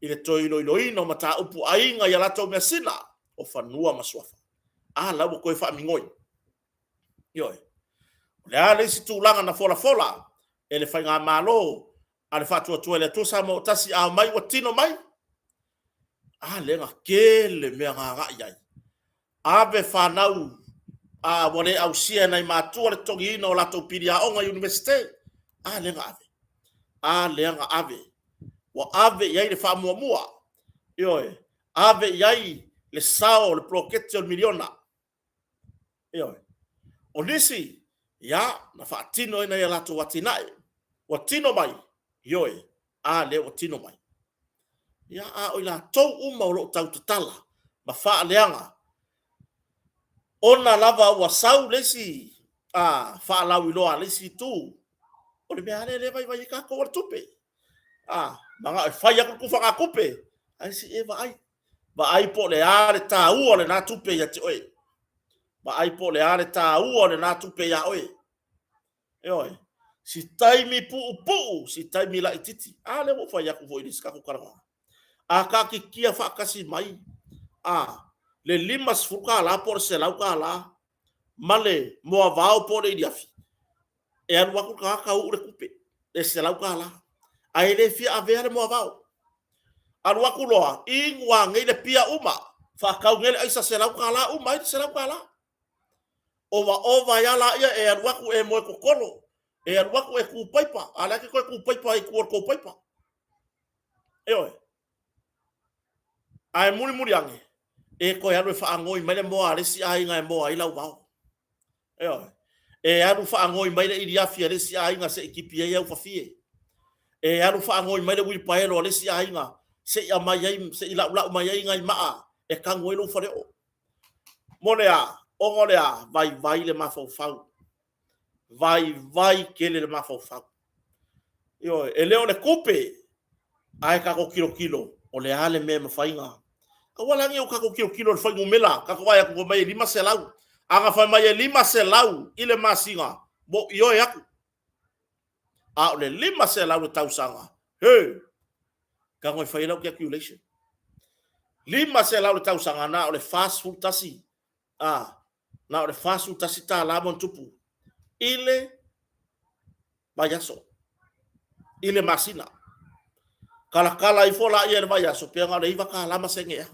i le toe iloiloina o mataupu aiga i a latou measina o fanua ma suafa. A la ua toe faamigoi. Ioe. O le a le isi tulaga na folafola e le Faigamalo a le Faatuatua i le Atua Samoa ua Tasi, a omai ua tino mai? A lea na tele mea na agai ai. Ave fanau a ua le ausia e nai matua le totogiina o latou pili aoga i Iunivesite. A lea na ave. A lea na ave. Ua ave i ai le faamuamua. Ioe. Ave i ai le sao o le poloketi o le miliona. Ioe. O nisi, ia, na faatino ai nai a latou atinae. Ua tino mai, ioe, a lea ua tino mai. Ia, a o i latou uma o lo o tautatala ma faaleaga, ona lava ua sau le isi a faalauiloa a le isi itu, o le mea lava lea e vaivai ai tatou o le tupe. A manao e fai atu le tufagatupe, ae se i e vaai. Vaai po o le a le taua o lena tupe ia te oe. Vaai po o le a le taua o lena tupe ia oe. Ioe. Si taimi puupuu, si taimi laititi. A lea ua ou fai atu foi i le isi tatou talanoaga. A taatitia faatasi mai a le $50 po o le $100 ma le moavao po o le iliafi, e alu atu le tagata uu le tupe, le $100, ae le fia avea le moavao. Alu atu loa, inu lava nei le pia uma, faatau nei le aisa $100, uma ai le $100. Ovaova ai lava laia, e alu atu e moe totolo, e alu atu e tu paipa, a o le a e te toe tu paipa ai i tua o le tou paipa? Ioe. Ae mulimuli ane, e toe alu e faanoi mai le moa a le isi aiga e moa ai lau vao. Ioe. E alu faanoi mai le iliafi a le isi aiga se i tipi ai au fafie. E alu faanoi mai le uilipaelo a le isi aiga se i aumai ai, se i laulau mai ai nai maa e tanu ai lou faleoo. Mo le a? Ona o le a? Vaivai le mafaufau. Vaivai tele le mafaufau. Ioe, e le o le tupe, ae tatou tilotilo, o le a le mea e mafai ona... Aua la ne i o tatou tilotilo i le fuainumera, tatou vaai atu fai mai e 500. A na fai mai e 500 i le masina, ua ou ioe atu. A o le 500 i le tausaga, he! Tago e fai ai lau calculation. 500 i le tausaga, na o le 41, a, na o le $41 ma ona tupu i le vaiaso, i le masina. Talatala ifo laia i le vaiaso, pe na o le $9 ma sene ea.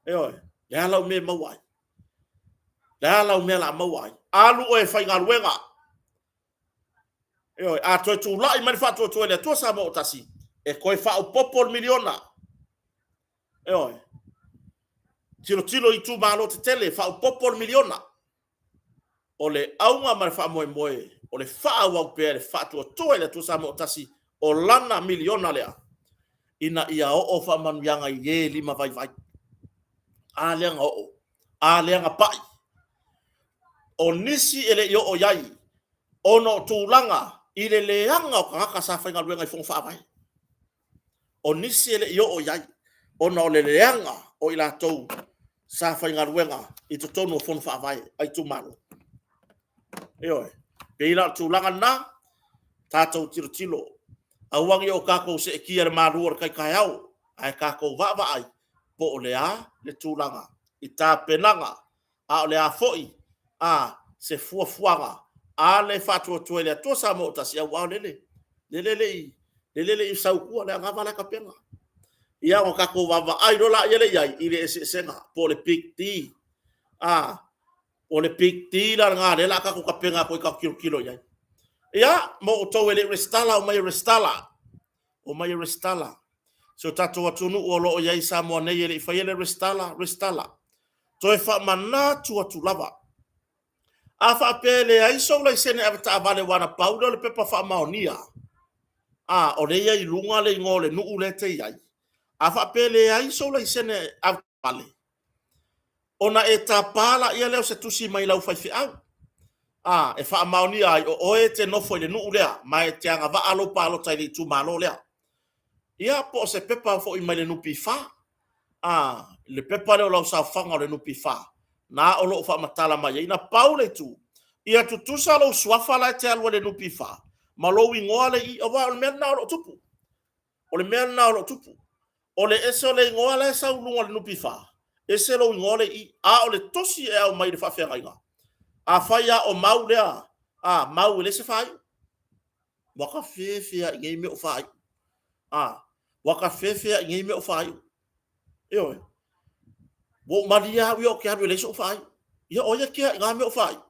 Ioe, le a lau mea e maua ai? Le a lau mea la maua ai? Alu oe e faigaluega. Ioe, a toe tulai mai le faatuatua i le Atua Samoa ua tasi, e toe faaopoopo le miliona. Ioe. Tilotilo i itumalo tetele, faaopoopo le miliona. O le auga ma le faamoemoe, o le faaauau pea e le faatuatua i le Atua Samoa ua tasi o lana miliona lea, ina ia oo faamanuiaga i e lima vaivai. A lea na oo, a lea na pai. O nisi e le i oo i ai, ona o tulaga i le leaga o tagata sa faigaluega i Fono Faavae. O nisi e le i oo i ai, ona o le leaga o i latou sa faigaluega i totonu o Fono Faavae a itumalo. Ioe, pei la o le tulaga lena, tatou tilotilo, aua ne i o tatou seetia i le malu o le tai taeao, ae tatou vaavaai po o le a le tulaga i tapenaga a o le a foi a se fuafuaga a le Faatuatua i le Atua Samoa ua Tasi, aua o lele, lele le i, lele le i sau i tua, le anava la e tapena. Ia ona tatou vaavaai loa lea i ai i le eseesega po o le big D. A, o le big D la lena lea o le a tatou tapena atu ai tatou tilotilo i ai. Ia, mo outou e le i resitala, omai e resitala. Omai e resitala. Si o tatou atunuu o lo o i ai i Samoa nei e le i faia le resitala, resitala. Toe faamanatu atu lava. A faapea e leai sou laisene avetaavale aua na pau lea o le pepa faamaonia, a, o lea e i ai i luga le igoa o le nuu lea e te i ai, a faapea e leai sou laisene avetaavale, ona e tapa laia lea o se tusi mai lau faifeau, a, e faamaonia ai o oe e te nofo i le nuu lea, ma e te agavaa lou palota i le itumalo lea. Ia, po o se pepa foi mai le NPF, a, le pepa lea o lau saofaga o le NPF, na o lo o faamatala mai ai. Na pau le itu, ia tutusa lou suafa la e te alu ai i le NPF ma lou igoa lea e i i, aua o le mea lena o lo o tupu. O le mea lena o lo o tupu. O le ese o le igoa la e sau i luga o le NPF, ese lou igoa lea e i i. A o le tusi e aumai i le faafeagaiga, afai lava o Mau lea, a, Mau e leai se faaiu. Ua ka fefe lava i nei mea o faaiu. A, ua ka fefe lava i nei mea o faaiu. Ioe. Ua ou malie lava au ia ou te alu e leai sou faaiu. Ia o ai e kea i na mea o faaiu?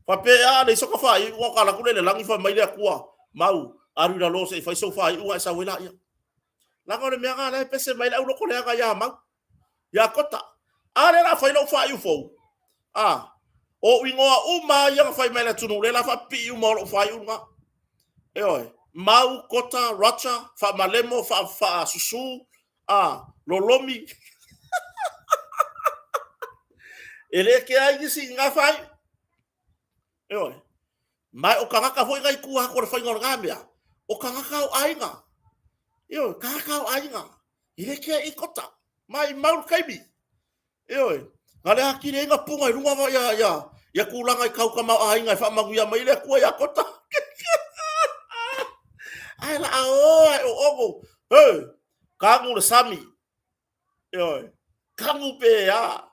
Faapea a leai soka faaiu, ona alu atu lea i le lagi fai mai le Atua, Mau, alu i lalo se i fai sou faaiu ona e sau ai laia. Leaga o le mea lena la e pese mai ai le auloto leaga ia Mau, ia Kota. A lea o le a fai lou faaiu fou, a, o ou igoa uma lava ia na fai mai e le atunuu, lea o le a faapipii uma o lou faaiu lena. Ioe, Mau, Kota, Roger, Faamalemo, Faasusu, a, Lolomi. E le kea ai nisi i na faaiu. Ioe. Ma o tagata foi na i tua atu o le faiga o lena mea, o tagata o aiga. Ioe, tagata o aiga. E le kea i Kota. Ma i mau le taimi. Ioe, na le atili ai na puna i luga ia, ia, ia tulaga i tau tamaoaiga e faamanuia mai le Atua ia Kota. Ae la a o ae o ono, he, kanu le sami. Ioe, kanu pe a.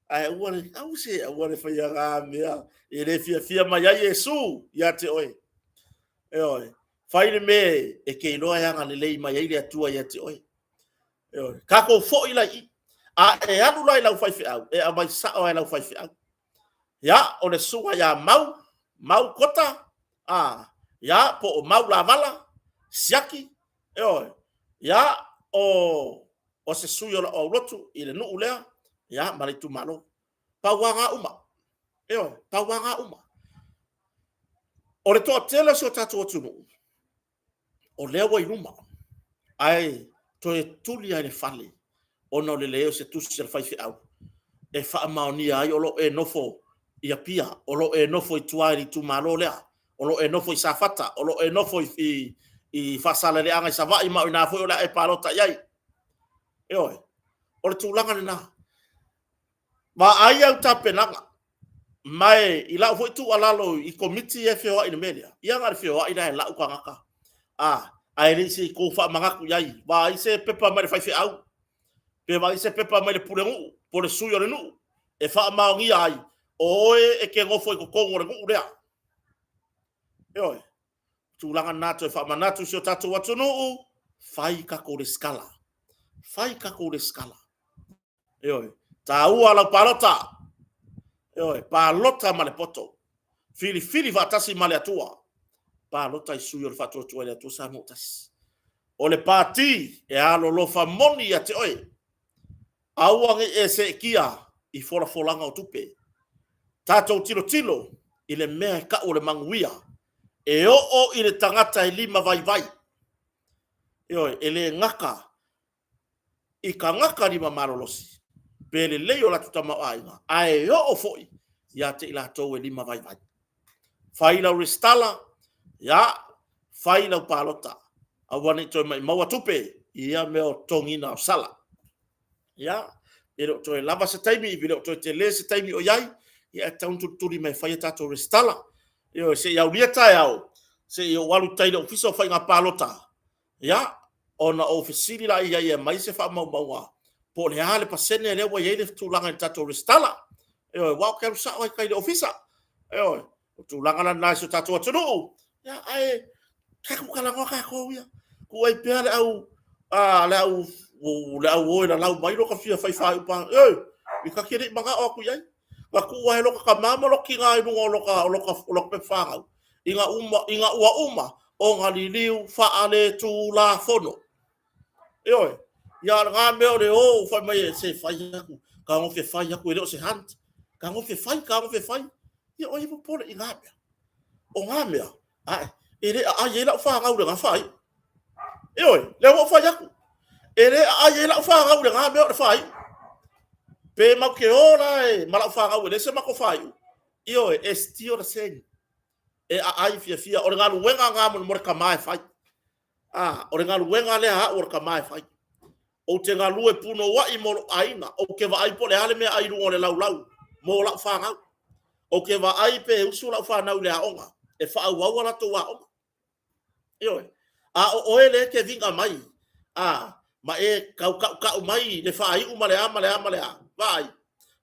Ae aua le, au se, aua le faia ngā mea e le fiafia mai ai Iesu ia te oe. Ioe, fai le mea e te iloa e agalelei mai ai le Atua ia te oe. Ioe. Tatou foi la i i. A e alu la i lau faifeau, e aumai sao lava i lau faifeau. Ia, o le susuga ia Mau, Mau Kota, a, ia, po o Mau Lavala, Siaki, ioe, ia, o, o se sui o lau aulotu i le nuu lea, ia, ma le itumalo. Pau lava na uma. Ioe, pau lava na uma. O le toatele o si o tatou atunuu, o lea ua i luma, ae toe tuli lava i le fale ona o le leai o se tusi a le faifeau e faamaonia ai o lo o e nofo i Apia, o lo o e nofo i tua i le itumalo lea, o lo o e nofo i Safata, o lo o e nofo i Faasaleleaga i Savaii ma o ina foi o le a e palota i ai. Ioe, o le tulaga lena. Vaai au tapenaga. Ma e, i lau foi tuualalo i komiti ia e feoai i le mea lea, ia na o le feoai la e lau tagata, a, ae le i se i tou faamanatu i ai, vaai se pepa mai le faifeau, pe vaai se pepa mai le pulenuu, po o le sui o le nuu, e faamaonia ai, o oe e te nofo i totonu o le nuu lea. Ioe, tulaga lena toe faamanatu i si o tatou atunuu, fai tatou resitala, fai tatou resitala. Ioe, taua lau palota. Ioe, palota ma le poto. Filifili faatasi ma le Atua. Palota i sui o le Faatuatua i le Atua Samoa Tasi. O le pati e alolofa moni ia te oe. Aua ne i e seetia i folafolaga o tupe. Tatou tilotilo i le mea e tau o le manuia. E oo i le tagata e lima vaivai. Ioe, e le gata i tagata lima malolosi, pe lelei o latou tamaoaiga, ae oo foi ia te i latou e lima vaivai. Fai lau resitala, ia, fai lau palota, aua ne i toe maimauina tupe i ia mea o totogiina o sala. Ia, e le o toe lava se taimi, e le o toe tele se taimi o i ai, ia e tatau ona tulituli mai e fai a tatou resitala. Ioe, se i aulia taeao, se i ou alu i tai i le Ofisa o Faiga Palota, Ia, ona ou fesili la i ai e aumai se faamaumauga po o le a le pasene lea ua i ai le tulaga i le tatou resitala. Ioe, aua ou te alu sao lava i tai i le ofisa. Ioe, o tulaga la lena i si o tatou atunuu. Ia, ae tatou talanoa tatou ia. Tuu ai pea le au, a, le au, le au o e lalau mai lo ka fia fai faaiupa. Ioe, i ka te le i manao atu i ai. Na tuu ai loka tama ma loka tina i luga o loka, o loka, o loka pepa whanau. I nga uma, i nga ua uma o nga liliu whaaletulafono. Ioe, ia o ngā mea o le o whai mai e se whai aku, ka ngofe whai aku e le o se hunt. Ka ngofe whai, ka ngofe whai. Ia, o ai e popole i na mea? O na mea, ae, e le aai ai lau fanau i lena faaiu. Ioe, lea ua ou fai atu. E le aai ai lau fanau i lena mea o le faaiu. Pe matou te o la e, ma lau fanau e leai se matou faaiu. Ioe, e still the same. E aai fiafia. O le galuega lena mo le tama e fai. A, o le galuega lea a au o le tama e fai. Ou te galue punouai mo lou aiga. Ou te vaai po o le a le meaai i luga o le laulau mo lau fanau. Ou te vaai pe usu lau fanau i le aoga, e faaauau a latou aoga. Ioe. A o oe lea e te viga mai, a, ma e tau tautau mai le faaiu ma le a ma le a ma le a, vaai,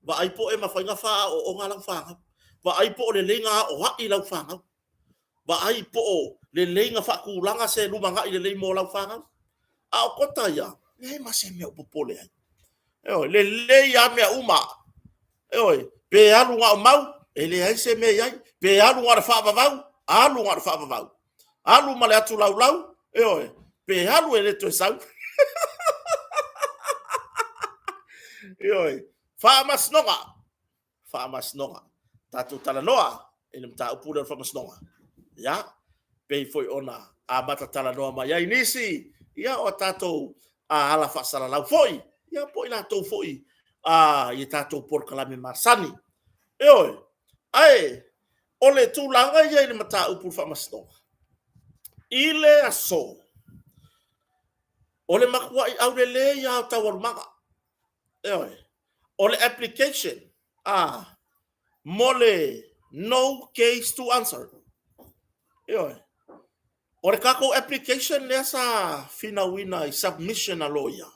vaai po o e mafai ona faaaooga lau fanau. Vaai po o lelei ona aoai lau fanau. Vaai po o lelei ona faatulaga se lumanai lelei mo lau fanau. A o kota ia, leai ma se mea o popole ai. Ioe, lelei lava mea uma. Ioe, pe alu na o mau, e leai se mea i ai. Pe alu na o le faavavau, alu na o le faavavau. Alu ma le atu laulau, ioe, pe alu e le toe sau. Ioe, faamasinoga, faamasinoga. Tatou talanoa i le mataupu lea o le faamasinoga. Ia, pei foi ona amata talanoa mai ai nisi, ia o tatou ala faasalalau foi, ia po o i latou foi i tatou polokalame masani. Ioe, ae o le tulaga ia i le mataupu o le faamasinoga, i le aso, o le matuai aulelei lava o taualumaga. Ioe, o le application a mo le no case to answer. Ioe, o le tatou application lea sa finauina i submission a loia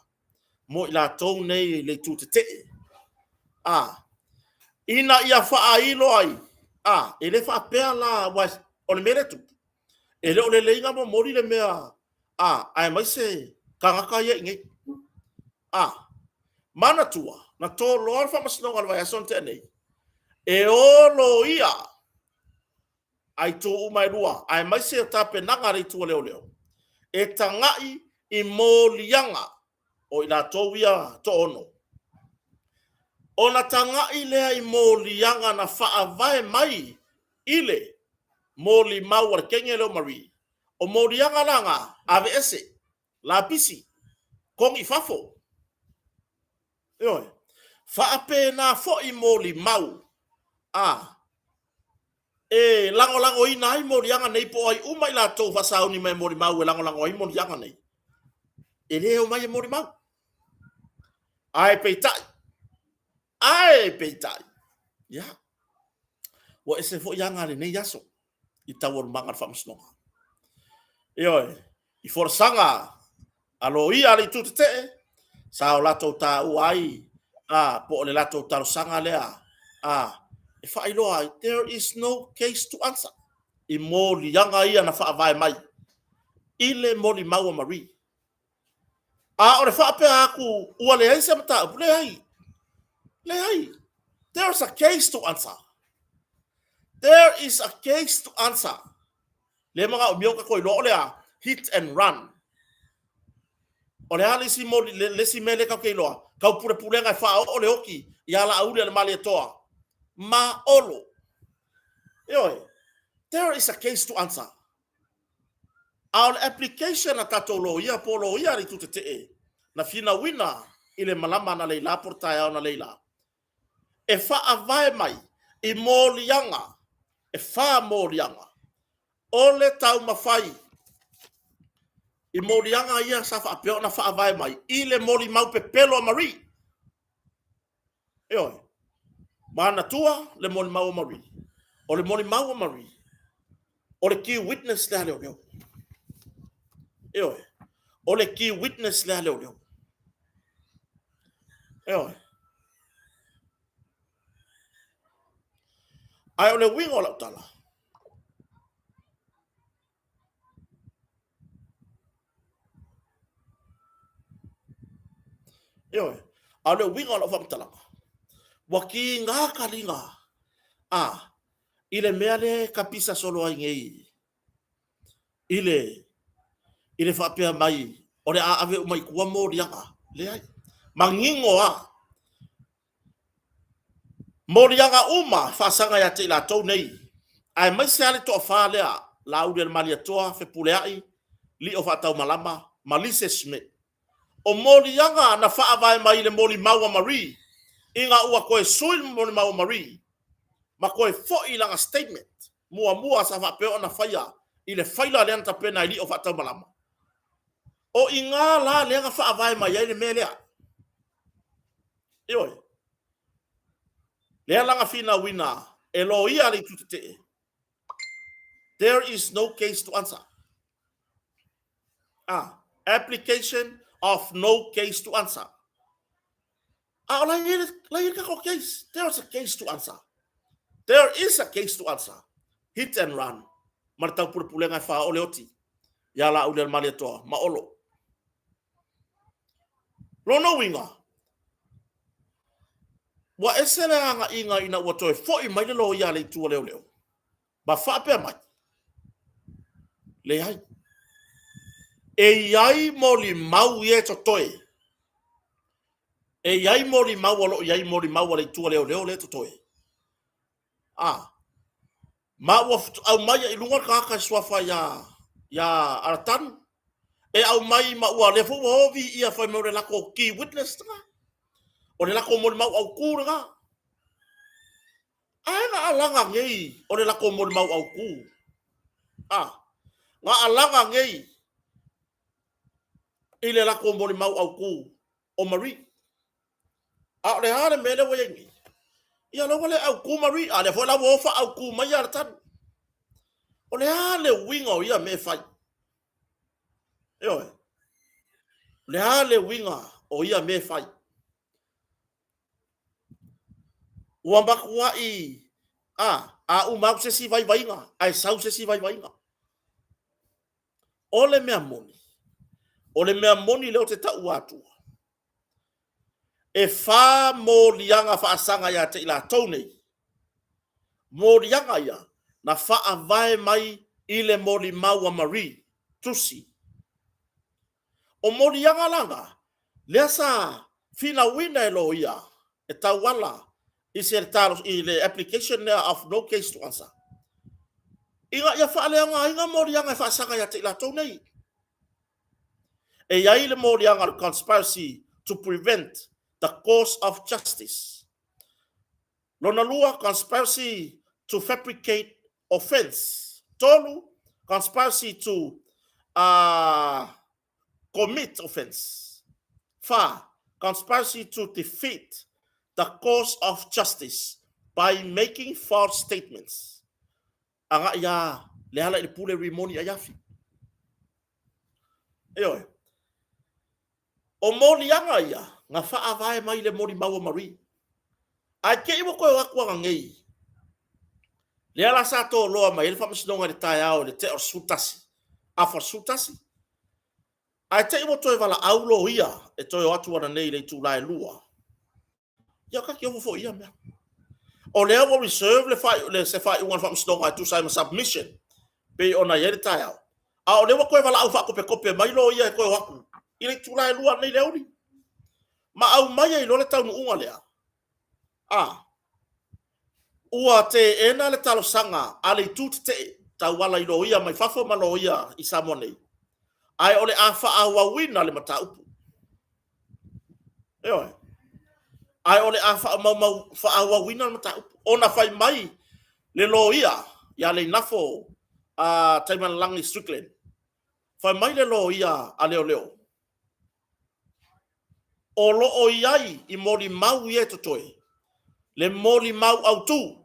mo i latou nei i le itu tetee. A, ina ia faailo ai, a, e le faapea la, aua o le mea lea e tupu, e le o lelei ona momoli le mea, a, aemaise tagata ia i inei. A, manatua, na toloa le faamasinoga i le vaiaso na tea nei, e o loia a itu uma e lua, aemaise o tapenaga a le itu a leoleo, e tagai i moliaga o i latou ia toaono. Ona tagai lea i moliaga na faavae mai i le molimau a le teine lea o Marie. O moliaga la na, aveese, lapisi, togi i fafo. Ioe. Faapena foi molimau a e lagolagoina ai moliaga nei po o ai uma i latou faasauni mai e molimau e lagolago ai moliaga nei, e le omai e molimau. Ae peitai, ae peitai, ia, ua ese foi aga a lenei aso i taualumaga o le faamasinoga. Ioe, i folasaga a loia a le itu tetee, sa o latou taua ai a, po o le latou talosaga lea a, e faailoa ai, there is no case to answer i moliaga ia na faavae mai i le molimau a Marie. A o le faapea atu ua leai se mataupu, leai, leai. There is a case to answer. There is a case to answer. Lea e manaomia ona tatou iloa o le a? Hit and run. O le a le isi, moli, le, le isi mea lea tatou te iloa? Tau pulepulega e faaoo le oti ia Laauli a le Malietoa. Ma Olo. Ioe, there is a case to answer. A o le application a tatou loia po o loia a le itu tetee na finauina i le malama analeila po o le taeao analeila, e faavae mai i moliaga, e fa moliaga o le taumafai i moliaga ia sa faapea ona faavae mai i le molimau pepelo a Marie. Ioe. Manatua le molimau a Marie. O le molimau a Marie, o le key witness lea a leoleo. Ioe. O le key witness lea a leoleo. Ioe. Ae o le uiga o lau tala, Ioe, a o le uiga o lau faamatalaga, ua kiga kaliga a i le mea lea e kapisa solo ai nei i le i le faapea mai o le a ave uma i tua moliaga. Leai, manino lava. Moliaga uma faasaga ia te i latou nei, aemaise lava le toafa lea, Laaulialemalietoa, Fepuleai, Lio Faataumalama ma Lise Schmidt. O moliaga na faavae mai i le molimau a Marie ina ua toe sui le molimau a Marie ma toe foi i lana statement muamua sa faapea ona faia i le faila lea na tapena e Lio Faataumalama. O i ina la lea na faavae mai ai le mea lea. Ioe. Lea la na finauina e loia a le itu tetee, there is no case to answer. Ah, application of no case to answer. A o la i ai le tatou case. There is a case to answer. There is a case to answer. Hit and run. Ma le taupulepulega e faaoo le oti ia Laaulialemalietoa ma Olo. Lona uiga, ua ese le agaiga ina ua toe foi mai le loia a le itu o leoleo ma faapea mai, Leai, e i ai molimau ia e totoe, e i ai molimau o lo o i ai molimau a le itu a leoleo lea e totoe. A, ma ua aumai i luga le tagata e suafa ia Alatanu, e aumai ma ua lea foi ua ovi ia fai mai o le latou key witness lena, o le latou molimau autu lena. Ae na alaga nei o le latou molimau autu. A, na alaga nei i le latou molimau autu o Marie. A o le a le mea lea ua i ai nei? Ia lea ua le autu Marie, a lea foi la ua o faaautu mai Alatanu. O le a le uiga o ia mea e fai? Ioe. O le a le uiga o ia mea e fai? Ua matuai a uma atu se isi vaivaiga, ae sau se isi vaivaiga. O le mea moni, o le mea moni lea ou te taua atua, e fa moliaga faasaga ia te i latou nei, moliaga ia na faavae mai i le molimau a Marie, tusi. O moliaga la na, lea sa finauina e loia e tauala i se talo, i le application lea of no case to answer, ina ia faaleaogaina moliaga e faasaga ia te i latou nei. E i ai le moliaga o le conspiracy to prevent the course of justice. Lona lua, conspiracy to fabricate offence. Tolu, conspiracy to commit offence. Fa, conspiracy to defeat the course of justice by making false statements. Agai ia Leala i le pule Rimoni Aiafi. Ioe. O moliaga ia na faavae mai le molimau a Marie. Ae te i ua toe o atu ana nei. Lea la sa toloa mai ai le faamasinoga i le taeao i le tea o le 11, afa o le 11. Ae te i ua toe valaau loia e toe o atu ana nei i le itula e 2. Ia ka te ofo foi ia mea. O lea ua reserve le fai, le, se faaiuga a le faamasinoga e tusa ai ma submission pei ona i ai le taeao. A o lea ua toe valaau faakopetope mai loia e toe o atu i le itula e 2 nei le aoauli. Ma aumai ai loa le taunuuga lea. A, ua teena le talosaga a le itu tetee tauala i loia mai fafo ma loia i Samoa nei, ae o le a faaauauina le mataupu. Ioe. Ae o le a faamaumau faaauauina le mataupu ona fai mai le loia ia Leinafo a Taimalelagi Strickland. Fai mai le loia a leoleo, o lo o i ai i molimau ia e totoe le molimau autu.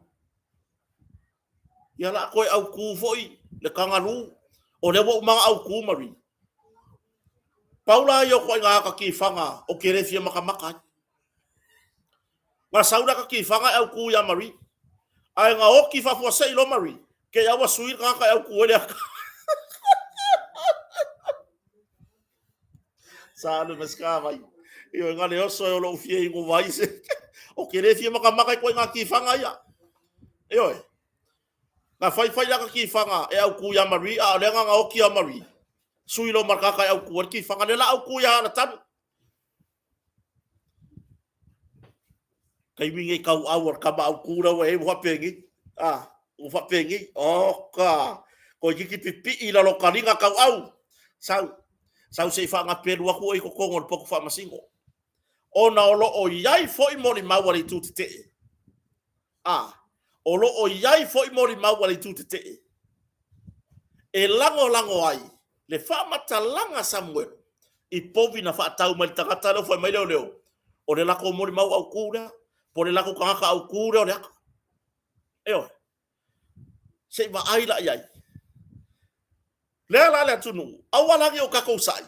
Ia la toe autu foi le kangaroo, o lea ua uma ona autu Marie. Pau la ia o ituaiga ata tifaga ou te le fia matamata ai. Na sau le ata tifaga e autu ia Marie, ae na oti faafuasei loa Marie, kei a ua sui le tagata e autu ai le ata. Sa alu ma se vai. Ioe nga le oso e o lou fia inu vai se. O ke le fia matamata i ituaiga tifaga ia. Ioe. Na faifai le ata tifaga e autu ia Marie, a o lea na oti ia Marie. Sui lo ma le tagata e autu ai le tifaga lea la autu ia Alatanu. Taimi nei kauau a le tama autu lea ua i ai ua faapenei. A, ua faapenei. Oka! Toeitiiti pipii i lalo o taliga kauau. Sau, sau se i faagapelu atu oe i totonu o le potu faamasino. Ona o lo o i ai foi molimau a le itu tetee. A, o lo o i ai foi molimau a le itu tetee e lagolago ai le faamatalaga a Samuelu i povi na faatau mai le tagata lea ua fai mai leoleo, o le latou molimau autu lea, po o le latou tagata autu lea o le ata. Ioe. Se i vaai la i ai. Lea la le atunuu, aua la ne i o tatou sai,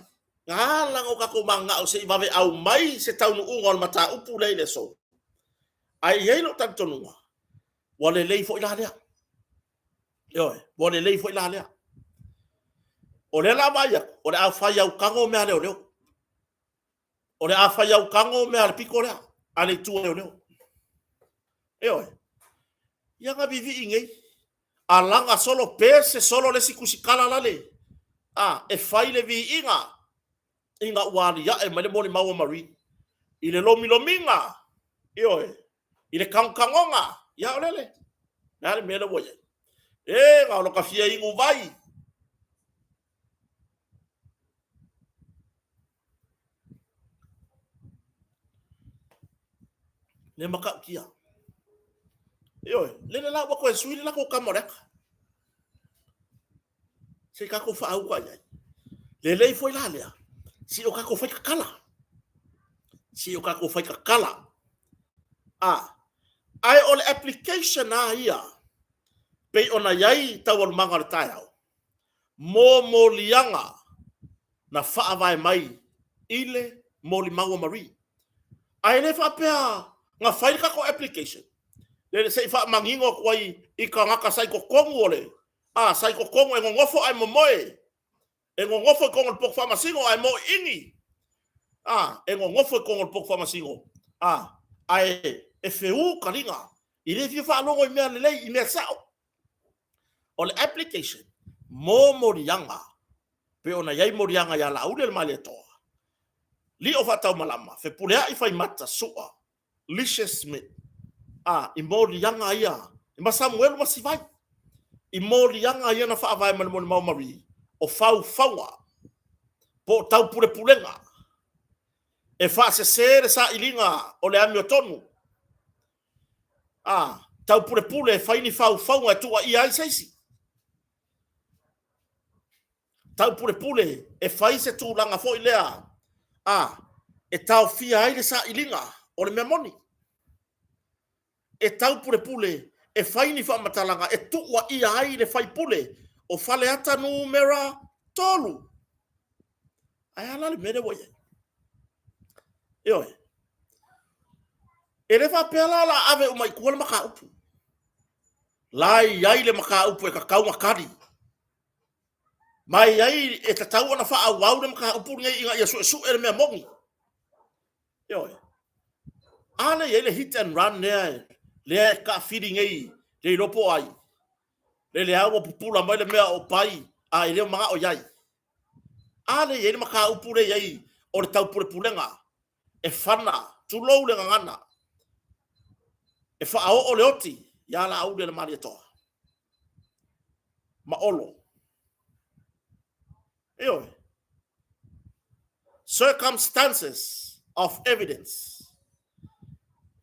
na ala ona o tatou mananao se i vave aumai se taunuuga o le mataupu lea i le aso. Ae i ai lou talitonuga, ua lelei foi la lea. Ioe, ua lelei foi la lea. O lea o le a vaai atu, o le a fai autago mea a leoleo. O le a fai autago mea a le pito lea, a le itu a leoleo. Ioe. Ia na vivii nei, alaga solo, pese solo le isi tusitala lale, a, e fai le viiga ina ua aliae mai le molimau a Marie i le lomilomiga, ioe, i le tagotagoga, ia o lele, le a le mea lea ua i ai? E, na o lota fia inu vai. Le matautia. Ioe, lele la ua toe sui le latou tama o le ata. Se i tatou faauta i ai. Lelei foi la lea, se i o tatou fai tatala. Se i o tatou fai tatala. A, ae o le application lava ia, pei ona i ai taualumaga o le taeao, mo moliaga na faavae mai i le molimau a Marie. Ae le faapea na fai le tatou application, le se i faamanino atu ai i tagata sa i totonu o le, a, sa i totonu e nonofo ae momoe, e nonofo i totonu o le potu faamasino ae moiini, a, e nonofo i totonu o le potu faamasino, a, ae e feu taliga, e le fia faalogo i mea lelei, i mea sao. O le application mo moliaga, pei ona i ai moliaga ia Laauli o le Malietoa, Lio Faataumalama, Fepuleai Faimata Sua, Licious Smith, a, i moliaga ia, ma Samuelu Masivai, i moliaga ia na faavae mai le molimau Marie, o faufauga, po o taupulepulega, e faasese le sailiga o le amiotonu, a, taupulepule e fai ni faufauga e tuuaia ai se isi, taupulepule e fai se tulaga foi lea, a, e taofia ai le sailiga o le mea moni, e taupulepule e fai ni faamatalaga e tuuaia ai le faipule o Faleata Numera 3. Ae a la le mea lea ua i ai? Ioe. E le faapea la o le a ave uma i tua le mataupu. La e i ai le mataupu e tatau ona tali. Ma e i ai, e tatau ona faaauau le mataupu lenei ina ia suesue le mea moni. Ioe. A lea e i ai le hit and run lea, lea e taafili nei, le iloa po o ai. Lele lava ua pupula mai le mea o Pai, a e le o manao i ai. A lea e i ai le mataupu lea e i ai o le taupulepulega e fana, tulou le gagana, e faaoo le oti ia Laauli le Malietoa ma Olo. Ioe. Circumstances of evidence.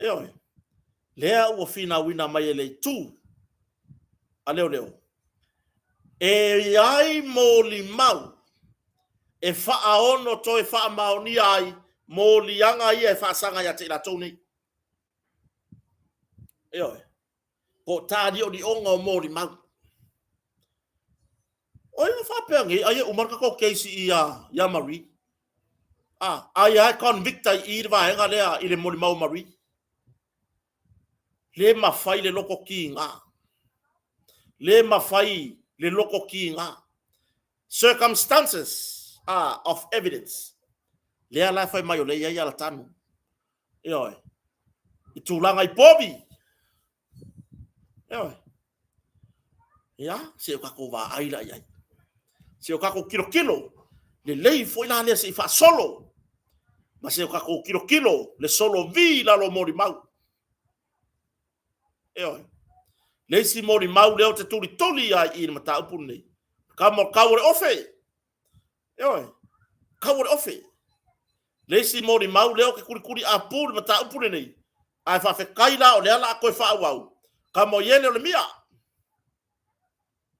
Ioe. Lea ua finauina mai e le itu a leoleo. E i ai molimau e faaono toe faamaonia ai moliaga ia e faasaga ia te i latou nei. Ioe. Po o tāliolioga o molimau. O ai na faapea nei, ai e uma le tatou case i ia Marie. A, ai lava e convict ai i le vaega lea i le molimau a Marie. Le mafai le loto kiga. Le mafai le loto kiga. Circumstances of evidence. Lea la e fai mai o lea e i ai alatanu. Ioe. I tulaga i povi. Ioe. Ia, se o tatou vaai la i ai. Se o tatou tilotilo, lelei foi la lea se i faasolo. Ma se o tatou tilotilo le solo vi i lalo o molimau. Ioe. Le isi molimau lea ou te tulituli ai i le mataupu lenei. Kama o kau o le ofe. Ioe. Kau o le ofe. Le isi molimau lea ou te kulikuli apu le mataupu lenei. Ae faafetai la o lea la a toe faaauau. Kama o iele o le mia.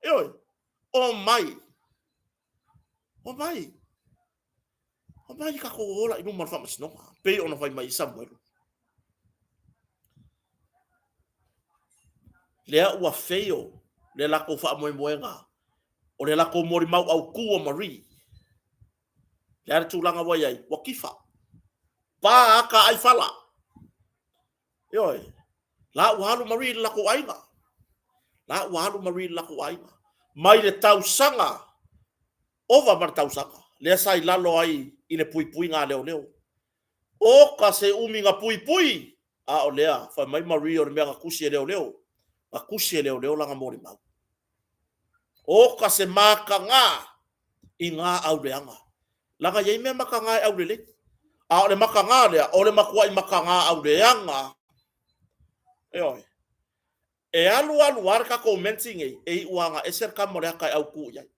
Ioe. O mai. O mai. O mai tatou ola i luma o le faamasinoga, pei ona fai mai i Samuelu. Lea ua fail le latou faamoemoega o le latou molimau autu o Marie. Le a le tulaga ua i ai? Ua tifa. Pa ata ai fala. Ioe. La ua alu Marie i le latou aiga. La ua alu Marie i le latou aiga. Mai le tausaga ova ma le tausaga, lea sa i lalo ai i le puipuiga a leoleo. Oka se umi na puipui, a o lea, fai mai Marie o le mea na tusi e leoleo, na tusi e leoleo lana molimau. Oka se mataga i ngā auleaga. Laga i ai mea mataga e aulelei. A o le mataga lea, o le matuai mataga auleaga. Ioe. E alu alu lava le tatou menti nei, e iu lava ina ese le tama o le ata e autu i ai.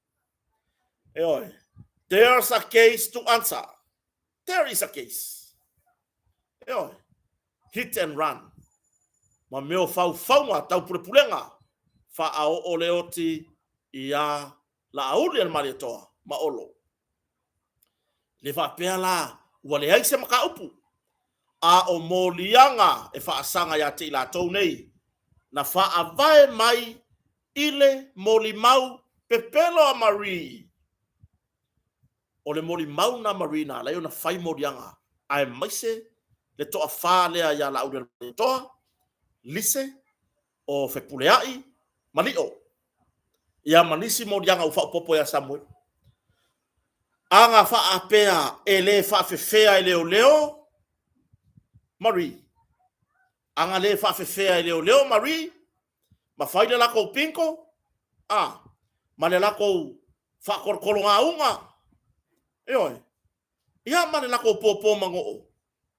Ioe. There's a case to answer. There is a case. Ioe. Hit and run. Ma mea o faufauga tau pulepulega, faaoo le oti iā Laauli a le Malietoa ma Olo. Le faapea la, ua leai se mataupu, a o moliaga e faasaga ia te i latou nei, na faavae mai i le molimau pepelo a Marie. O le molimau lena a Marie na ala ai ona fai moliaga, aemaise le toafa lea ia Laauli a le Malietoa, Lise, o Fepuleai ma Lio, ia ma nisi moliaga ua faaopoopo ia Samuelu. Aga faapea e le faafefea e leoleo Marie. Aga le faafefea e leoleo Marie ma fai le latou pinko a ma le latou faatolotologauga. Ioe. Ia ma le latou pōpō manoo.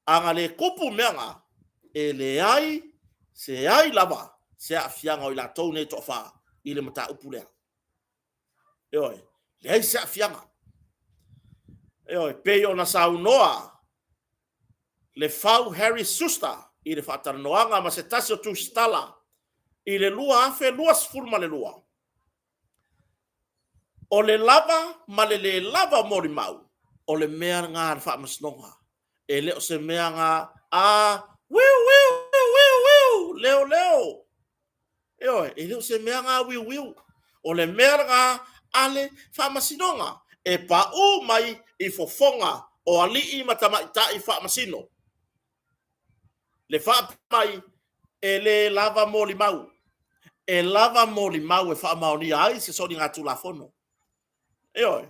A na le tupu mea na, e leai se ai lava se aafiaga o i latou nei toafa i le mataupu lea. Ioe, leai se aafiaga. Ioe, pei ona saunoa le Fau Harry Schuster i le faatalanoaga ma se tasi o tusitala i le 2022, O le lava ma le lē lava o molimau, o le mea lena a le Faamasinoga. E le o se mea na a wiu wiu wiu wiu, leo leo. Ioe, e le o se mea na wiu wiu. O le mea lena a le Faamasinoga e paū mai i fofoga o alii ma tamaitai faamasino. Le faapea mai, e lē lava molimau. E lava molimau e faamaonia ai se soligatulafono. Ioe.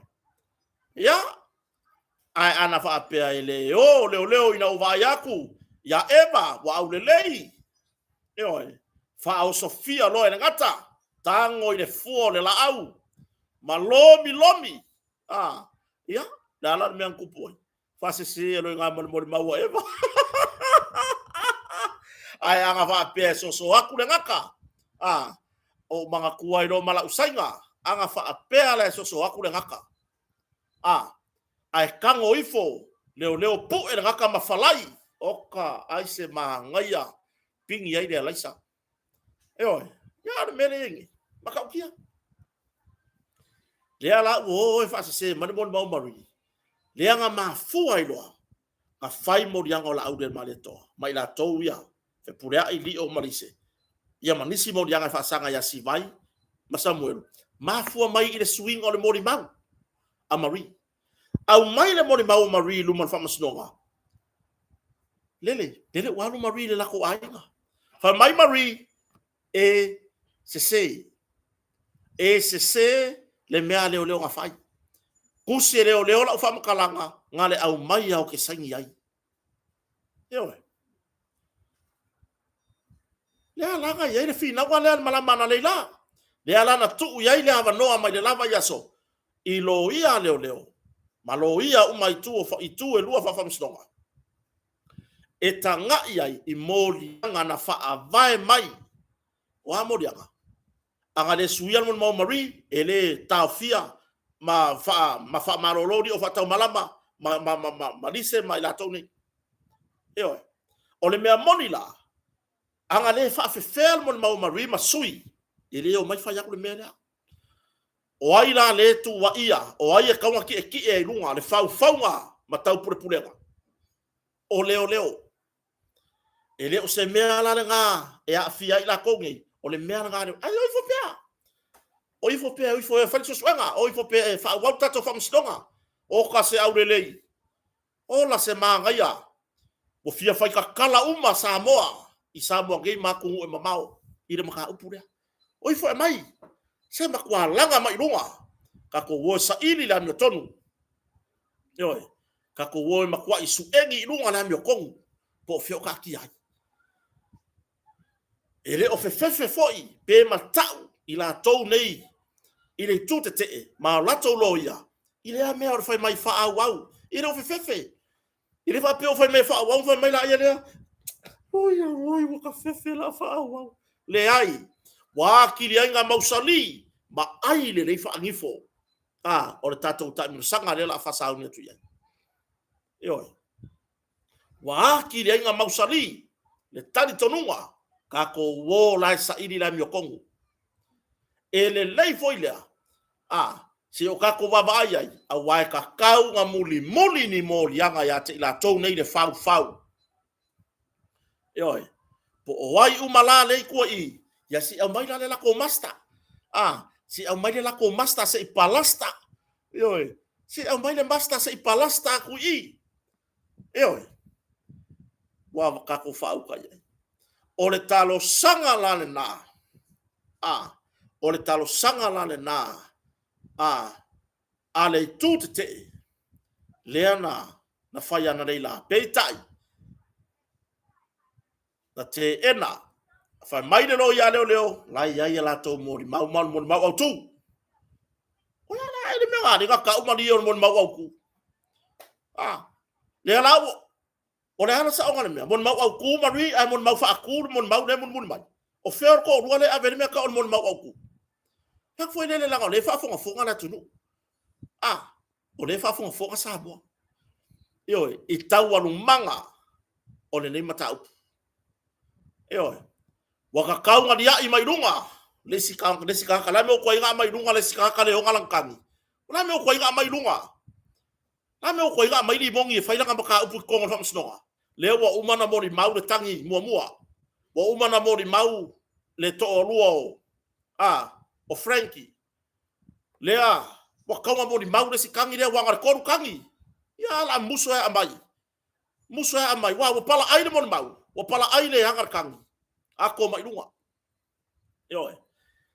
Ia, ae ana faapea e le o leoleo ina ua vaai atu ia Eva ua aulelei, ioe, faaosofia loa e le gata, tago i le fua o le laau, ma lomilomi, a, ia, le a la le mea na tupu ai? Faasese loa i ngā ma le molimau a Eva. Ae ana faapea e soso atu le gata, a, o manatua ai loa ma lau saiga, ana faapea la e soso atu le gata, a, ae tago ifo leoleo pue le gata ma falai, oka, ai se manaia pigi ai le alaisa. Ioe, ia o le mea lea e i ai nei, matautia. Lea la ua o e faasese mai le molimau Marie, lea na mafua ai loa na fai moliaga o Laauli a le Malietoa ma i latou ia, Fepuleai, Lio ma Lise, ia ma nisi moliaga e faasaga ia Sivai ma Samuelu, mafua mai i le suiga o le molimau a Marie. Aumai le molimau o Marie i luma o le faamasinoga. Lele, lele ua alu Marie i le latou aiga. Fai mai Marie, e sese. E sese le mea a leoleo na fai. Tusi e leoleo lau faamatalaga, na le aumaia o ke saini ai. Ioe. Lea la na i ai le finauga lea le malama analeila. Lea la na tuu i ai le avanoa mai le lava i aso i loia a leoleo ma loia uma i tu, i tu e lua faafaamasinoga e taga'i ai i moliaga na faavae mai. O a moliaga? A na le suia le molimau a Marie, e le taofia ma faa ma faamalolo alii o faataumalama ma ma ma ma, ma Lise ma i latou nei. Ioe. O le mea moni la, a na le faafefea le molimau a Marie ma sui, e le omai fai atu le mea lea. O ai la lea e tuuaia? O ai e tatau ona tietie ai i luga le faufauga ma taupulepulega? O leoleo. E le o se mea la lena e aafia ai latou nei, o le mea lena, ai o ifo pea. O ifo pea, o ifo e fai le suesuega, o ifo pea e faaauau le tatou faamasinoga. Oka se aulelei, ola se manaia, ua fia faitatala uma Samoa i Samoa nei ma atunuu e mamao i le mataupu lea. O ifo e aumai, se matua laga mai i luga, tatou o e saili le amiotonu. Ioe, tatou o e matuai suegi i luga le amiotonu po o fea o taatia ai. E le o fefefe foi pe matau i latou nei i le itu tetee ma o latou loia i lea mea o le fai mai faaauau. E le o fefefe. E le faapea o fai mai e faaauau ona fai mai laia lea, oi auoi ua ta fefe o le a faaauau. Leai, ua atili ai ona mausali ma ai lelei faanifo a o le tatou taamilosaga lea o le a faasauni atu i ai. Ioe. Ua atili ai ona mausali le talitonuga tatou o la e saili le amiotonu. E lelei foi lea, a, se i o tatou vaavaai ai, aua e tatau ona mulimuli ni moliaga ia te i latou nei le faufau. Ioe. Po o ai uma la lea i tua i i, ia se i aumai la le latou master. A, se i aumai le latou master se i palasta. Ioe. Se i aumai le master se i palasta atu i i. Ioe. Ua tatou faauka i ai. O le talosaga la lena, a, o le talosaga la lena a, a le itu tetee, lea na, na fai analeila. Peitai, na teena, fai mai le loia a leoleo, la e i ai a latou molimau ma o le molimau autu. O le a la le mea na ale na tau malie o le molimau autu. A, lea la ua, o le a le saoga o le mea? Molimau autu Marie ae molimau faatu le molimau lea e mulimuli mai. O fea o le toalua lea e ave ai le mea tau o le molimau autu? Fai atu foi lele leaga o lea e faafogafoga le atunuu. A, o lea e faafogafoga Samoa. Ioe, i taualumaga o lenei mataupu. Ioe, ua tatau ona liai mai luga le isi tagata. O le a le mea ua tuai ai ona aumai i luga le isi tagata lea e ona lana tagi? O le a le mea ua tuai ai ona aumai i luga? O le a le mea ua tuai ai ona aumai Limoni e fai lana mataupu i totonu o le faamasinoga? Lea ua uma ona molimau le tagi muamua. Ua uma ona molimau le toalua o, a, o Frankie. Lea ua tatau ona molimau le isi tagi lea aua na o le 3 tagi. Ia a la musu e aumai. Musu e aumai, aua ua palaai le molimau, ua palaai le aga le tagi. Ato mai luga. Ioe.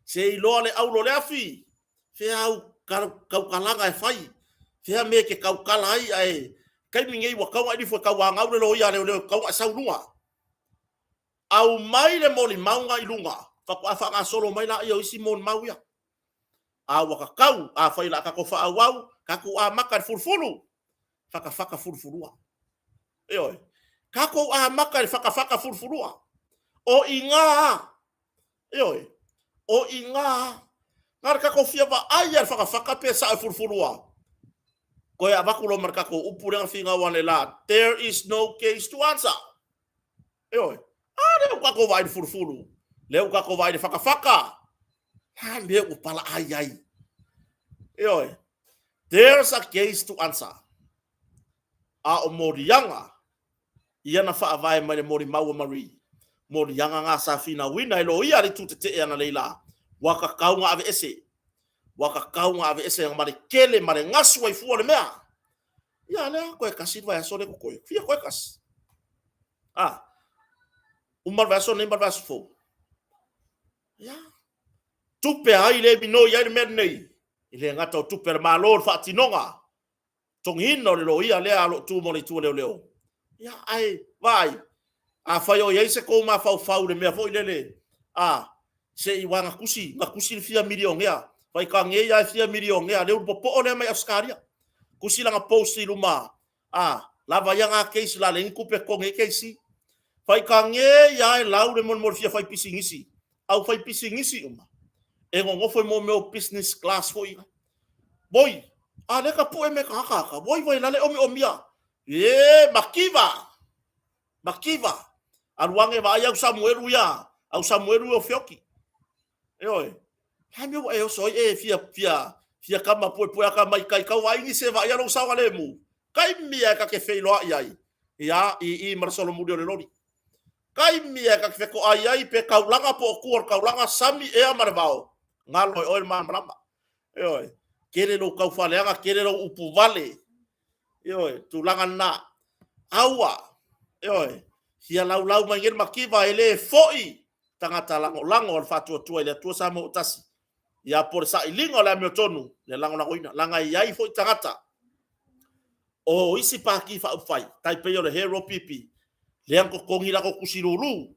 Se iloa le aulo o le afi, fea au tautalaga e fai, fea mea e te tautala ai, ae taimi nei ua tatau ona e alu ifo e tauanau le loia a leoleo e tatau ona e sau i luga. Aumai le molimauga i luga, faatoa faagasolo mai lea o isi molimau ia. A ua tatau, afai o le a tatou faaauau, tatou amata i le fulufulu, fatafata fulufulua. Ioe. Tatou amata i le fatafata fulufulua. O i ina lava, ioe, o i ina lava, na o le tatou fia vaai lava i le fatafata pe sao e fulufulua. Toe avatu loa ma le tatou upu lea na finau analeila, there is no case to answer. Ioe. A lea ua tatou vaai i le fulufulu, lea ua tatou vaai i le fatafata. A mea ua palaai ai. Ioe. There's a case to answer. A o moliaga, ia na faavae mai le molimau a Marie. Moliaga na sa finauina e loia le itu tetee analeila, ua tatau ona aveese. Ua tatau ona aveese ma le tele ma le gasu ai fua o le mea. Ia lea, toe tasi le vaiaso lea totoe. Fia toe tasi. A, uma le vaiaso nei ma le vaiaso fou. Ia, tupe ai le minoi ai le mea lenei. E le gata o tupe a le Malo le faatinoga, totogiina o le loia lea o lo o tu mo le itu a leoleo. Ia, ae vaai, afai o i ai se tou mafaufau i le mea foi lele, a, se i aua na tusi, na tusi le fia milionea, faitagei lava e fia milionea, le ulu popoo lea mai Ausetalia. Tusi lana post i luma A, lava ia na case la leai ni tupe e totogi ai KC. Faitagei lava e lau le mea mo le fia fai pisinisi. Aufaipisinisi uma, e nonofo i mo mea o business class foi ia. Moi, a lea ka pue me ka haka, moi vai lale omi omia. E, makiva! Makiva! Alu ange vaai au Samuelu ia, au Samuelu o feoki. E oe, hai mea ua e oso ai e fia, fia, fia kama pue pue aka mai kai kau vaai ni se vaai alo saoga le mu. Kai mia e ka ke feiloa i ai. Ia, i i ma le solomuli o le loli. Kai mea e ka fetoai ai pe kaulaga po o tua o le kaulaga, sami ea ma le vao, galo e oe le malamalama. Ioe, tele lou taufaaleaga, tele lou upu vale. Ioe, tulaga lena. Aua, ioe, fia laulau mai nei le mativa e le foi tagata lagolago a le Faatuatua i le Atua Samoa ua tasi. Ia po o le sailiga o le amiotonu le lagolagoina, leaga e i ai foi tagata o isi Pati Faaupufai, tai pei o le Hero PP, lea na totogi latou tusi lulu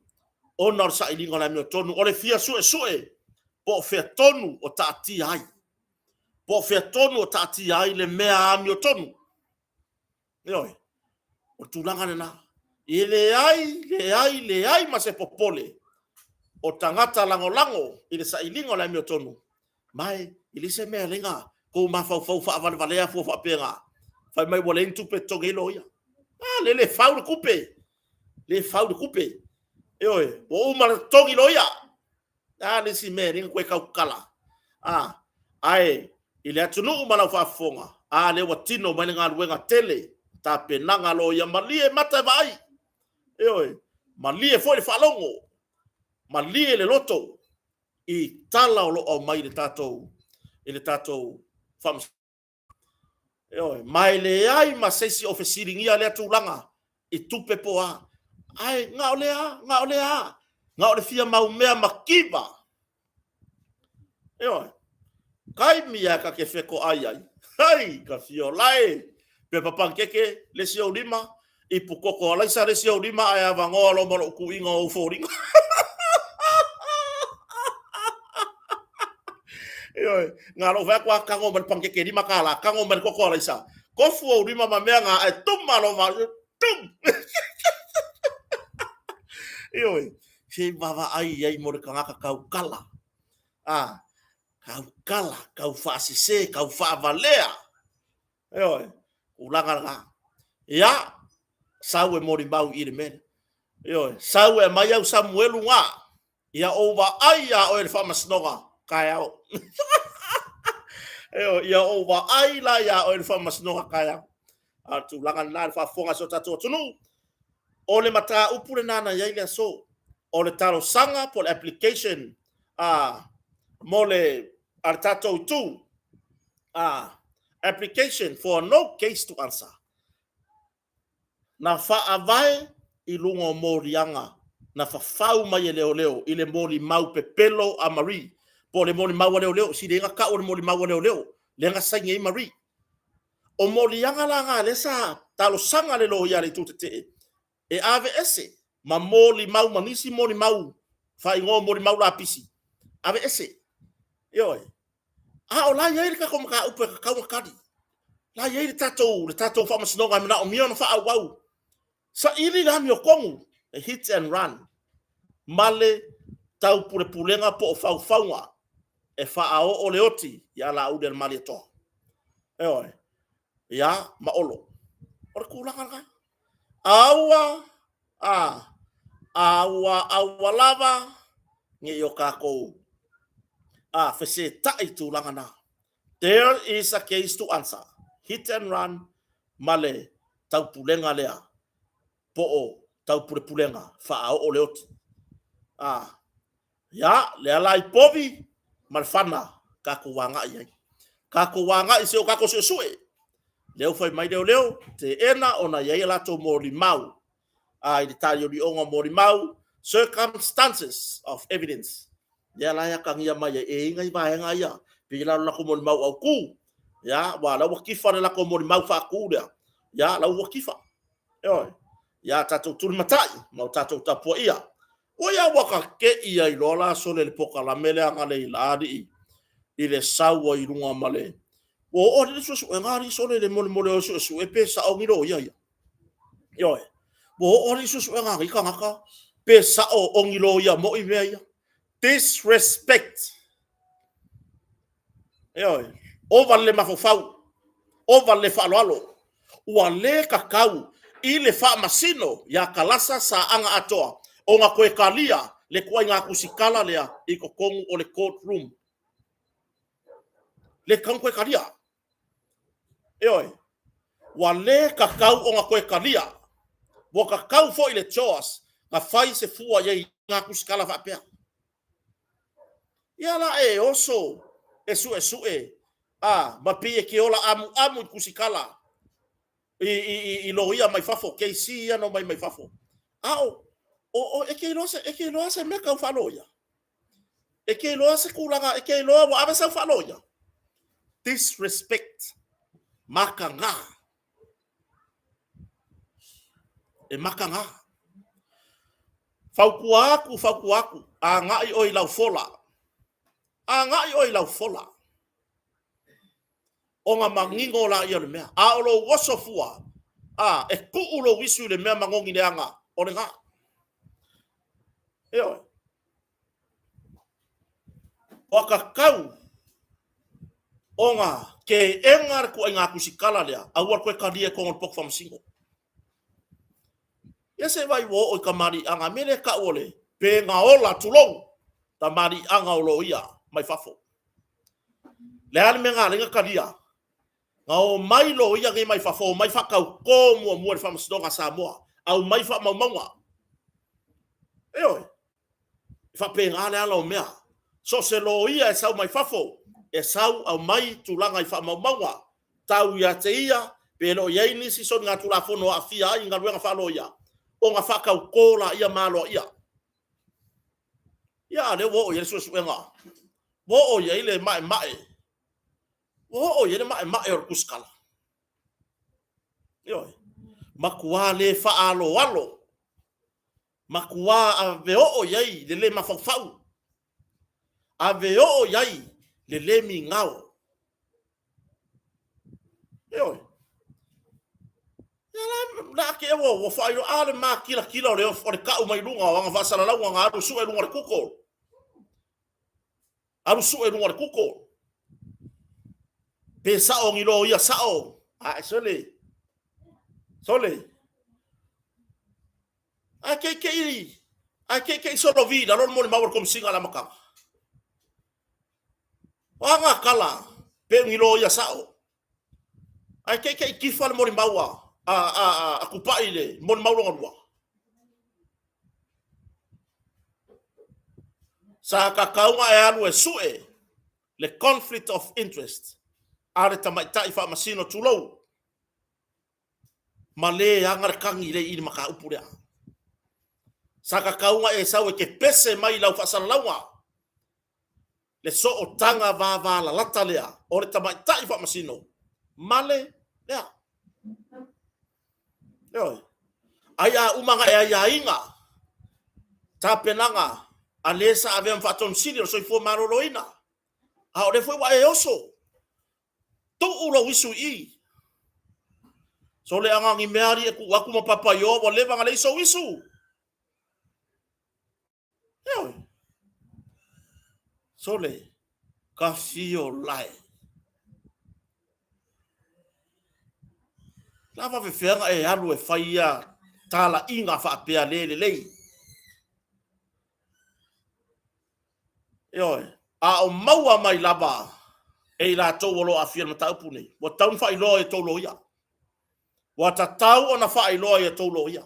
ona o le sailiga o le amiotonu, o le fia suesue po o fea tonu o taatia ai, po o fea tonu o taatia ai le mea amiotonu. Ioe, o le tulaga lena. E leai, leai, leai ma se popole o tagata lagolago i le sailiga o le amiotonu, ma e leai se mea e ala ai ona tou mafaufau faavalevalea fua faapena, fai mai ua leai ni tupe e totogi ai loia. A, lele e fau le tupe, le fau le tupe. Ioe, ua uma ona totogi loia. A le isi mea e le toe tautala. A, ae i le atunuu ma lau faafofoga, a lea ua tino mai le galuega tele, tapenaga loia, malie mata e vaai. Ioe, malie foi le faalogo, malie le loto i tala o lo o aumai i le tatou i le tatou faamasinoga. Ioe, ma e leai ma se isi o fesiligia lea tulaga i tupe po o a. Ae na o le a, na o le a, na o le fia maumea mativa. Ioe, taimi lava ta te fetoai ai, hai, ka fia ola e, pepa panekeke le isi ou lima, ipu koko alaisa le isi ou lima, ae avanoa loa ma lou tuuina o ou foliga. Ioe, na lou fai atu lava tago mai le panekeke $5, tago mai le koko alaisa, tofu ou lima ma mea na, ae tuma loa ma, tum! Ioe, se i vaavaai i ai mo le tagata taukala. A, taukala, tau faasese, tau faavalea. Ioe, tulaga lena. Ia, sau e molimau i le mea lea. Ioe, sau e aumai au Samuelu na. Ia ou vaai iā oe i le faamasinoga taeao. Ioe, ia ou vaai la iā oe i le faamasinoga taeao. A o le tulaga lena i le faafofoga a si o tatou atunuu, o le mataupu lena na i ai le aso, o le talosaga po o le application a mo le a le tatou itu, a application for no case to answer. Na faavae i luga o moliaga na fafau mai e leoleo i le molimau pepelo a Marie, po o le molimau a leoleo, sili ai ona tau o le molimau a leoleo, lea na saini ai Marie. O moliaga la na lea sa talosaga le loia a le itu tetee e aveese ma molimau ma nisi molimau faaigoa molimau lapisi, aveese. Ioe. A o la e i ai le tatou mataupu e tatau ona tali. La e i ai le tatou, le tatou faamasinoga e manaomia ona faaauau. Saili le amiotonu, le hit and run, ma le taupulepulega po o faufauga e faaoo le oti i alauli a le Malietoa. Ioe. Ia, ma Olo. O le tulaga lena. Aua, a, aua, aua lava ne i o tatou a, fesetai i tulaga na. There is a case to answer. Hit and run ma le taupulega lea po o taupulepulega faaoo le oti. A, Ia, lea la i povi ma le fana tatou agai ai. Tatou agai i se o tatou suesue. Lea ua fai mai leoleo, teena ona i ai a latou molimau. A i le taaliolioga o molimau, circumstances of evidence. Lea la e atagia mai ai, e i ai nai vaega ia, pei la o le latou molimau autu. Ia, aua o la ua tifa le latou molimau faatu lea. Ia, la ua tifa. Ioe. Ia tatou tulimatai ma o tatou tapuaia. Ua ia ua ka te'i ai loa la sole le pokalame lea na le ila alii i le sau ai luga ma le ua oo alii le suesuega alii sole le molemole o suesue pe sao ni loia ia. Ioe. Ua oo alii suesuega a nei tagata pe sao o ni loia moi mea ia. Disrespect. Ioe, ova le mafaufau, ova le faaaloalo. Ua le kakau i le faamasino ia Kalasa Saaga Atoa ona toe talia le tuaiga tusitala lea i totonu o le court room. Le tatau ona toe talia. Ioe, ua le tatau ona toe talia. Ua tatau foi i le CHOGM na fai se fua i ai i na tusitala faapea. Ia la e oso e suesue a, ma pei e te ola amuamu i tusitala i loia mai fafo, KC ia na omai mai fafo. A o, o, e te iloa se, e te iloa se mea tau faaloia? E te iloa se tulaga, e te iloa ua ave sau faaloia? Disrespect. Mataga. E mataga. Fautua atu, fautua atu, agai oe i lau fola. Agai oe i lau fola. Ona manino laia o le mea. A o lou oso fua, a, e tuu lou isu i le mea manogi leaga, o lena. Ioe. Ua tatau ona teena le tuaiga tusitala lea, aua le toe talia i totonu o le potu faamasino. Ia se vaai ua oo i tamaliiaga, mea lea e tau o le pegaola, tulou, tamaliiaga o loia mai fafo. Le a le mea na ala ai ona talia? Na omai loia nei mai fafo, omai faatauto muamua i le Faamasinoga a Samoa, aumai faamaumauga. Ioe, e faapena le ala o mea. So o se loia e sau mai fafo, e sau aumai tulaga i faamaumauga, tau ia te ia, pe le o i ai nisi soligatulafono o aafia ai i galuega faaloia, ona faatauto laia ma aloaia. Ia, a o lea ua oo i ai le suesuega, ua oo i ai le maemae, ua oo i ai le maemae o le tusitala. Ioe, matua le faaaloalo, matua ave oo i ai le le mafaufau, ave oo i ai le le migao. Ioe. Ia la, la ake ua, ua faailoa, a le makilatila o le, o le tau mai luga o aga faasalalauga na alu sue luga o le Google. Alu sue luga o le Google. Pe sao ni loia sao. Ae sole. Sole. Ae keikei, ae keikei solovi i lalo le molimau a le Komesina i le amataga. O a ngā tala pe ni loia sao. Ae keikei tifa le molimau a, a, a, a, a Tupai i le molimau lona lua. Sa tatau ona e alu e sue le conflict of interest a le tamaitai faamasino tulou ma le aga le tagi lea i le mataupu lea. Sa tatau ona e sau e te pese mai i lau faasalalauga le sootaga vavalalata lea o le tamaitai faamasino ma le lea. Ioe. Ai a uma ona e aiaina tapenaga a le sa avea ma Faatonu Sili o le Soifua Maloloina, a o lea foi ua e oso, tuu lou isu i i. Sole aga ni mea alii e tuu atu ma papaioa ua leva ona leai sou isu. Ioe. Sole, ka fio lae. La faafefea e alu e fai ia talaiga faapea le lelei. Ioe, a o maua mai lava e i latou o lo o aafia i le mataupu nei, ua tatau ona faailoa i a outou loia. Ua tatau ona faailoa i a outou loia.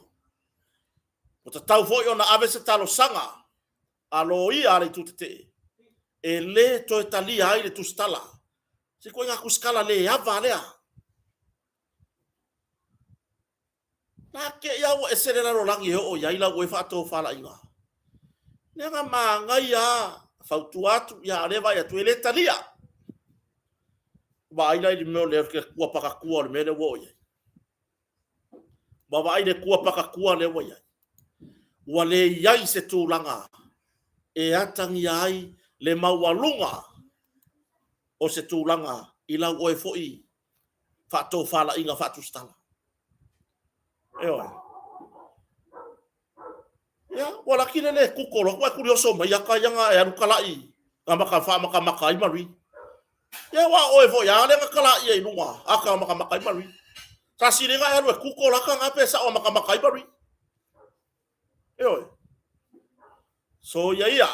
Ua tatau foi ona ave se talosaga a loia a le Itu Tetee e le toe talia ai le tusitala. Se ituaiga tusitala le ava lea. Na te i lava ua ese le lalolagi e oo i ai lau oe faatofalaiga. Leaga manaia lava, fautua atu, ia a o lea e vaai atu e le talia. Vaai la i le mea o le tua pakatua o le mea lea ua oo i ai. Ua vaai le tua pakatua lea ua i ai. Ua le i ai se tulaga e atagia ai le maualuga o se tulaga i lau oe foi faatofalaiga faatusitala. Ioe. Ia, ua laki le le kuko loa ua e kurioso mai aka ia nga e alu kalaʻi nga maka faamakamaka ai Marie. Ia ua oe foi a le nga kalaʻi ai luga aka makamaka ai Marie. Sa sili nga e alu e kuko laka nga pe sao makamaka ai Marie. Ioe. So ia ia.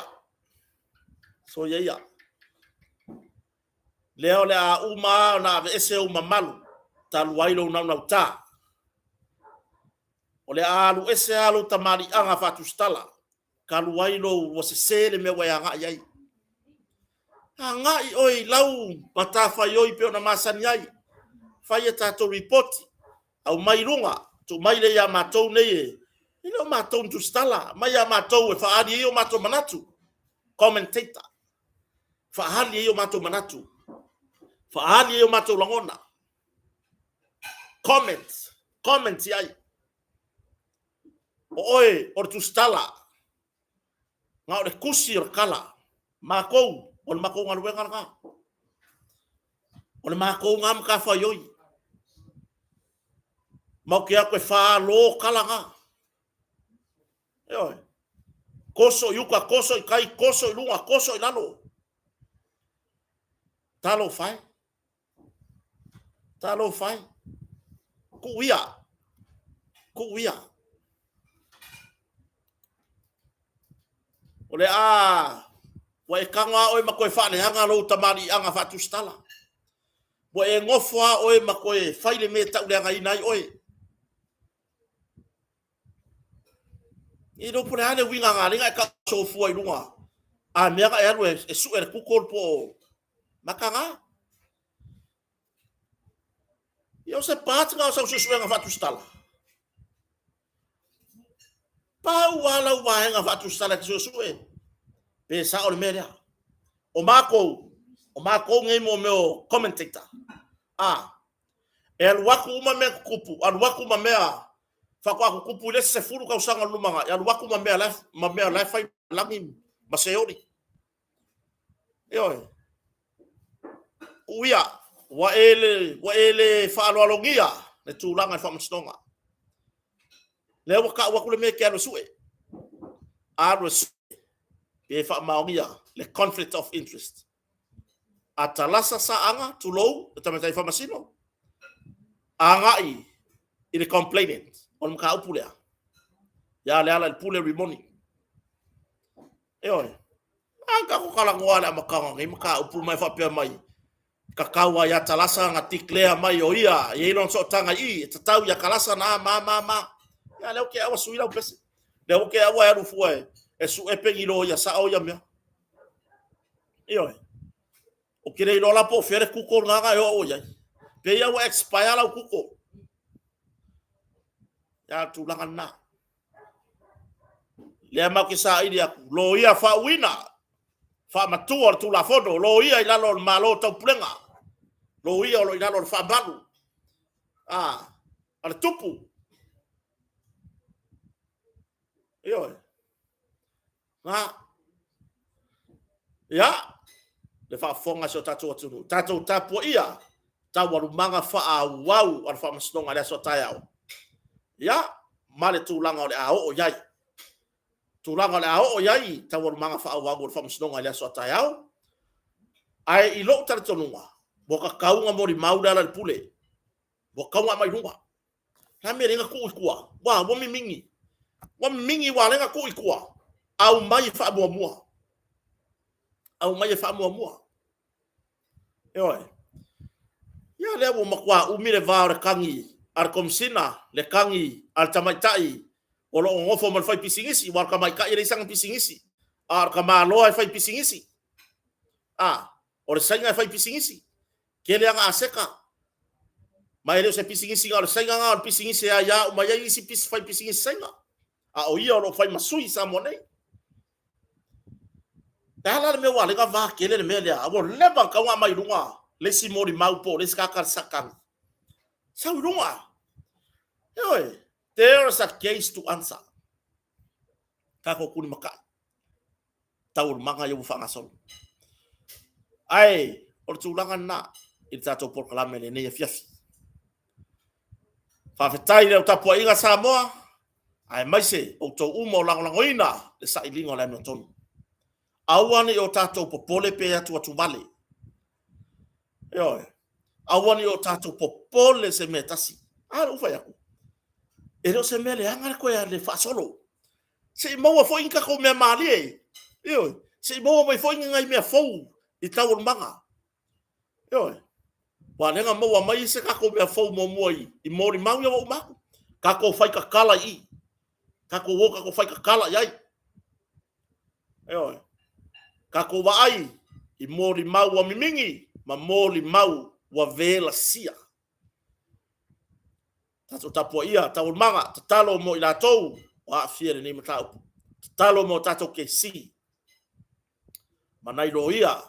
So ia ia. Lea o le a uma ona aveese ou mamalu talu ai lou naunauta. O le a alu ese lava lou tamaliiaga faatusitala, talu ai lou ua sese le mea ua e agai ai. Agai oe i lau matafaioi pei ona masani ai. Fai a tatou lipoti, aumai i luga, tuu mai lea ia matou nei e, e le o matou ni tusitala, aumai ia matou e faaali ai o matou manatu. Commentator. Faaali ai o matou manatu. Faaali ai o matou lagona. Comment. Comment i ai. O oe o le tusitala. Na o le tusi o le tala. Matou, o le matou galuega lena. O le matou na matafaioi. Matou te atu e faalo tala na. Ioe. Toso i uka, toso i tai, toso i luga, toso i lalo. Talofa e. Talofa e. Tuu ia. Tuu ia. O le a ua e tago lava oe ma toe faaleaga lou tamaliiaga faatusitala. Ua e nofo lava oe ma toe fai le mea e tauleagaina ai oe. E iloa po o le a le uiga na ala ai ona e tausofua i luga a mea na e alu e sue le Google po o maka na. Ia o se part na o sau suesuega faatusitala. Pau lava lau vaega faatusitala e te suesue pe sao le mea lea. O matou, o matou nei mo mea o commentator. A, e alu atu uma mea tutupu, alu atu ma mea faatoa tutupu i le isi 10 tausaga o le lumanai, alu atu ma mea la ma mea la e fai lagi ma seoli. Ioe. Uia, ua e le, ua e le faaaloalogia le tulaga i le faamasinoga. Lea ua tau atu le mea e te alu e sue. Alu e sue pe faamaonia le conflict of interest. A Talasa Saaga, tulou, le tamaitai faamasino, agai i le complainant o le mataupu lea, ia Lealailepule Rimoni. Ioe. A tatou talanoa i le amataga o nei mataupu ma e faapea mai, tatau lava ia Talasa ona declare mai o ia e i ai lona sootaga i i, e tatau ia Talasa na ma ma ma. Ia lea ou te aua sui lau pese. Lea ou te aua e alu fua e sue peni loia sao ia mea. Ioe. Ou te le iloa la po o fea le kuko lena na e oo i ai. Pei lava ua expire lau kuko. Ia, tulaga lena. Lea matou te saili atu, loia faauuina, faamatua o le Tulafono, loia i lalo o le Malo o Taupulega, loia o lo o i lalo o le faamalu a, a le tupu. Ioe. Na. Ia, le faafofoga a si o tatou atunuu, tatou tapuaia taualumaga faaauau a le Faamasinoga i le aso a taeao. Ia, ma le tulaga o le a oo i ai. Tulaga o le a oo i ai taualumaga faaauau o le Faamasinoga i le aso a taeao. Ae i lou talitonuga, ua tatau ona molimau Lealailepule. Ua tatau ona aumai i luga. Le a mea lea na tuu i tua? Ua, ua mimigi. Ua mimigi ua lea na tuu i tua. Aumai e faamuamua. Aumai e faamuamua. Ioe. Ia lea ua matua umi le va o le tagi a le Komesina, le tagi a le tamaitai o lo o nonofo ma le faipisinisi, aua o le tamaitai e leai sana pisinisi, a o le tamaloa e faipisinisi. A, o le Saina e faipisinisi. Tele ana aseta. Ma e le o se pisinisi na o le Saina na, o le pisinisi e aia uma ai isi faipisinisi Saina. A o ia o lo o fai ma sui i Samoa nei. E a la le mea ua ala ai ona va tele le mea lea? Ua leva ona tatau ona aumai i luga le isi molimau po o le isi tagata sakani. Sau i luga. Ioe, there is a case to answer. Tatou tulimatai. Taualumaga ia ua faagasolo. Ae o le tulaga lena i le tatou polokalame i lenei afiafi. Faafetai i lau tapuaiga Samoa. Aemaise outou uma o lagolagoina le sailiga o le amiotonu. Aua ne i o tatou popole pe atuatu vale. Ioe. Aua ne i o tatou popole se mea e tasi. A lea ua fai atu. E le o se mea leaga le toe le faasolo. Se i maua foi ni tatou mea malie. Ioe. Se i maua mai foi ni nai mea fou i taualumaga. Ioe. Aua o lea na maua mai se tatou mea fou muamua i molimau ia ua uma atu. Tatou fai tatala i i. Tatou o tatou fai tatala i ai. Ioe. Tatou vaai i molimau ua mimigi ma molimau ua velasia. Tatou tapuaia taualumaga, tatalo mo i latou ua aafia i lenei mataupu. Tatalo mo tatou kesi ma nai loia.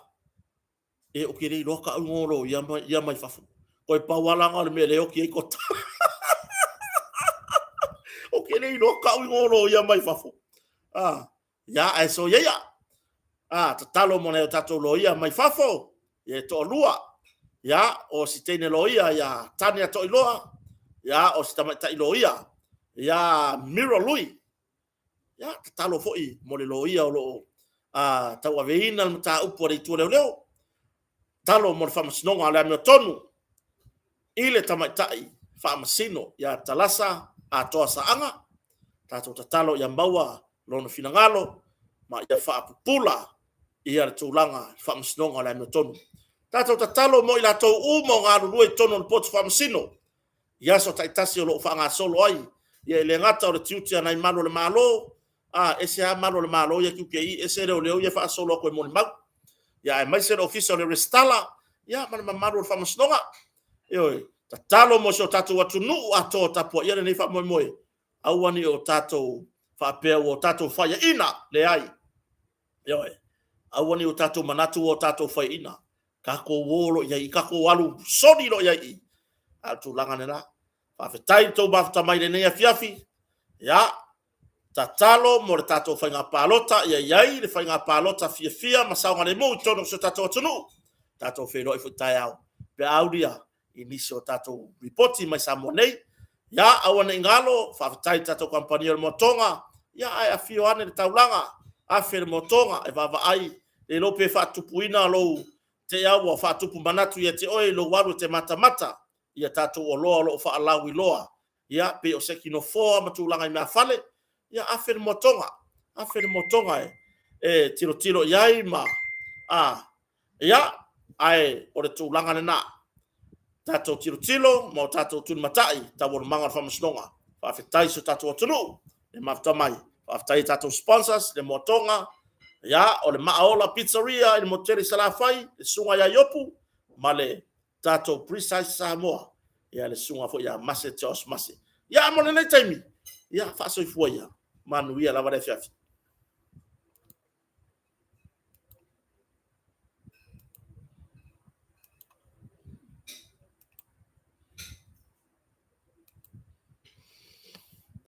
E ou te le iloa tau igoa o loia ia mai fafo. Toe pau lava la o le mea lea e oti ai tota. Ou te le iloa tau igoa o loia mai fafo. Ah, ia, ae soia ia. Ah, tatalo mo nai o tatou loia mai fafo, ia e toalua. Ia, o si teine loia ia Tania Toiloa, ia o si tamaitai loia ia Mira Lui. Ia, tatalo foi mo le loia o lo o tauaveina le mataupu a le Itu o Leoleo. Tatalo mo le faamasinoga o le amiotonu i le tamaitai faamasino ia Talasa Atoa Saaga. Tatou tatalo ia maua lona finagalo ma ia faapupula ia le tulaga i le faamasinoga o le amiotonu. Tatou tatalo mo i latou uma o galulue i totonu o le potu faamasino i aso taitasi o lo o faagasolo ai. Ia e le gata o le tiute a nai malu o le Malo, a ese lava malu o le Malo ia tiute i i, ese leoleo ia faasolo atu e molimau. Ia aemaise le Ofisa o le Resitala, ia ma le mamalu o le Faamasinoga. Ioe, tatalo mo si o tatou atunuu atoa o tapuaia lenei faamoemoe, aua ne i o tatou faapea ua o tatou faiaina, leai. Ioe, aua ne i o tatou manatu ua o tatou faiaina. Tatou o loa i ai, tatou alu soli loa i ai i i. A o le tulaga lena. Faafetai i le tou mafuta mai i lenei afiafi. Ia, tatalo mo le tatou faiga palota, ia i ai le faiga palota fiafia ma saogalemu i totonu o si o tatou atunuu. Tatou feiloai foi taeao pe a aulia i nisi o tatou lipoti mai Samoa nei. Ia, aua ne i galo, faafetai i le tatou kamupani o le Moatoga, ia ae afio ane le taulaga, afe le Moatoga e vaavaai, le iloa pe faatupuina lou te ua faatupu manatu ia te oe i lou alu e te matamata i a tatou oloa o lo o faalauiloa, ia, pei o seki nofoa ma tulaga i meafale, ia afe le Moatoga, afe le Moatoga e tilotilo i ai ma, a, Ia, ae o le tulaga lena. Tatou tilotilo ma o tatou tulimatai i taualumaga o le faamasinoga. Faafetai i si o tatou atunuu le mafuta mai. Faafetai i tatou sponsors, le Moatoga, ia, o le Maaola Pizzeria i le motu tele i Salafai, le Susuga ia Iopu ma le tatou Precise Samoa, ia le susuga foi ia Mase Josh Mase. Ia, mo lenei taimi, ia faasoifua ia. Manuia lava le afiafi.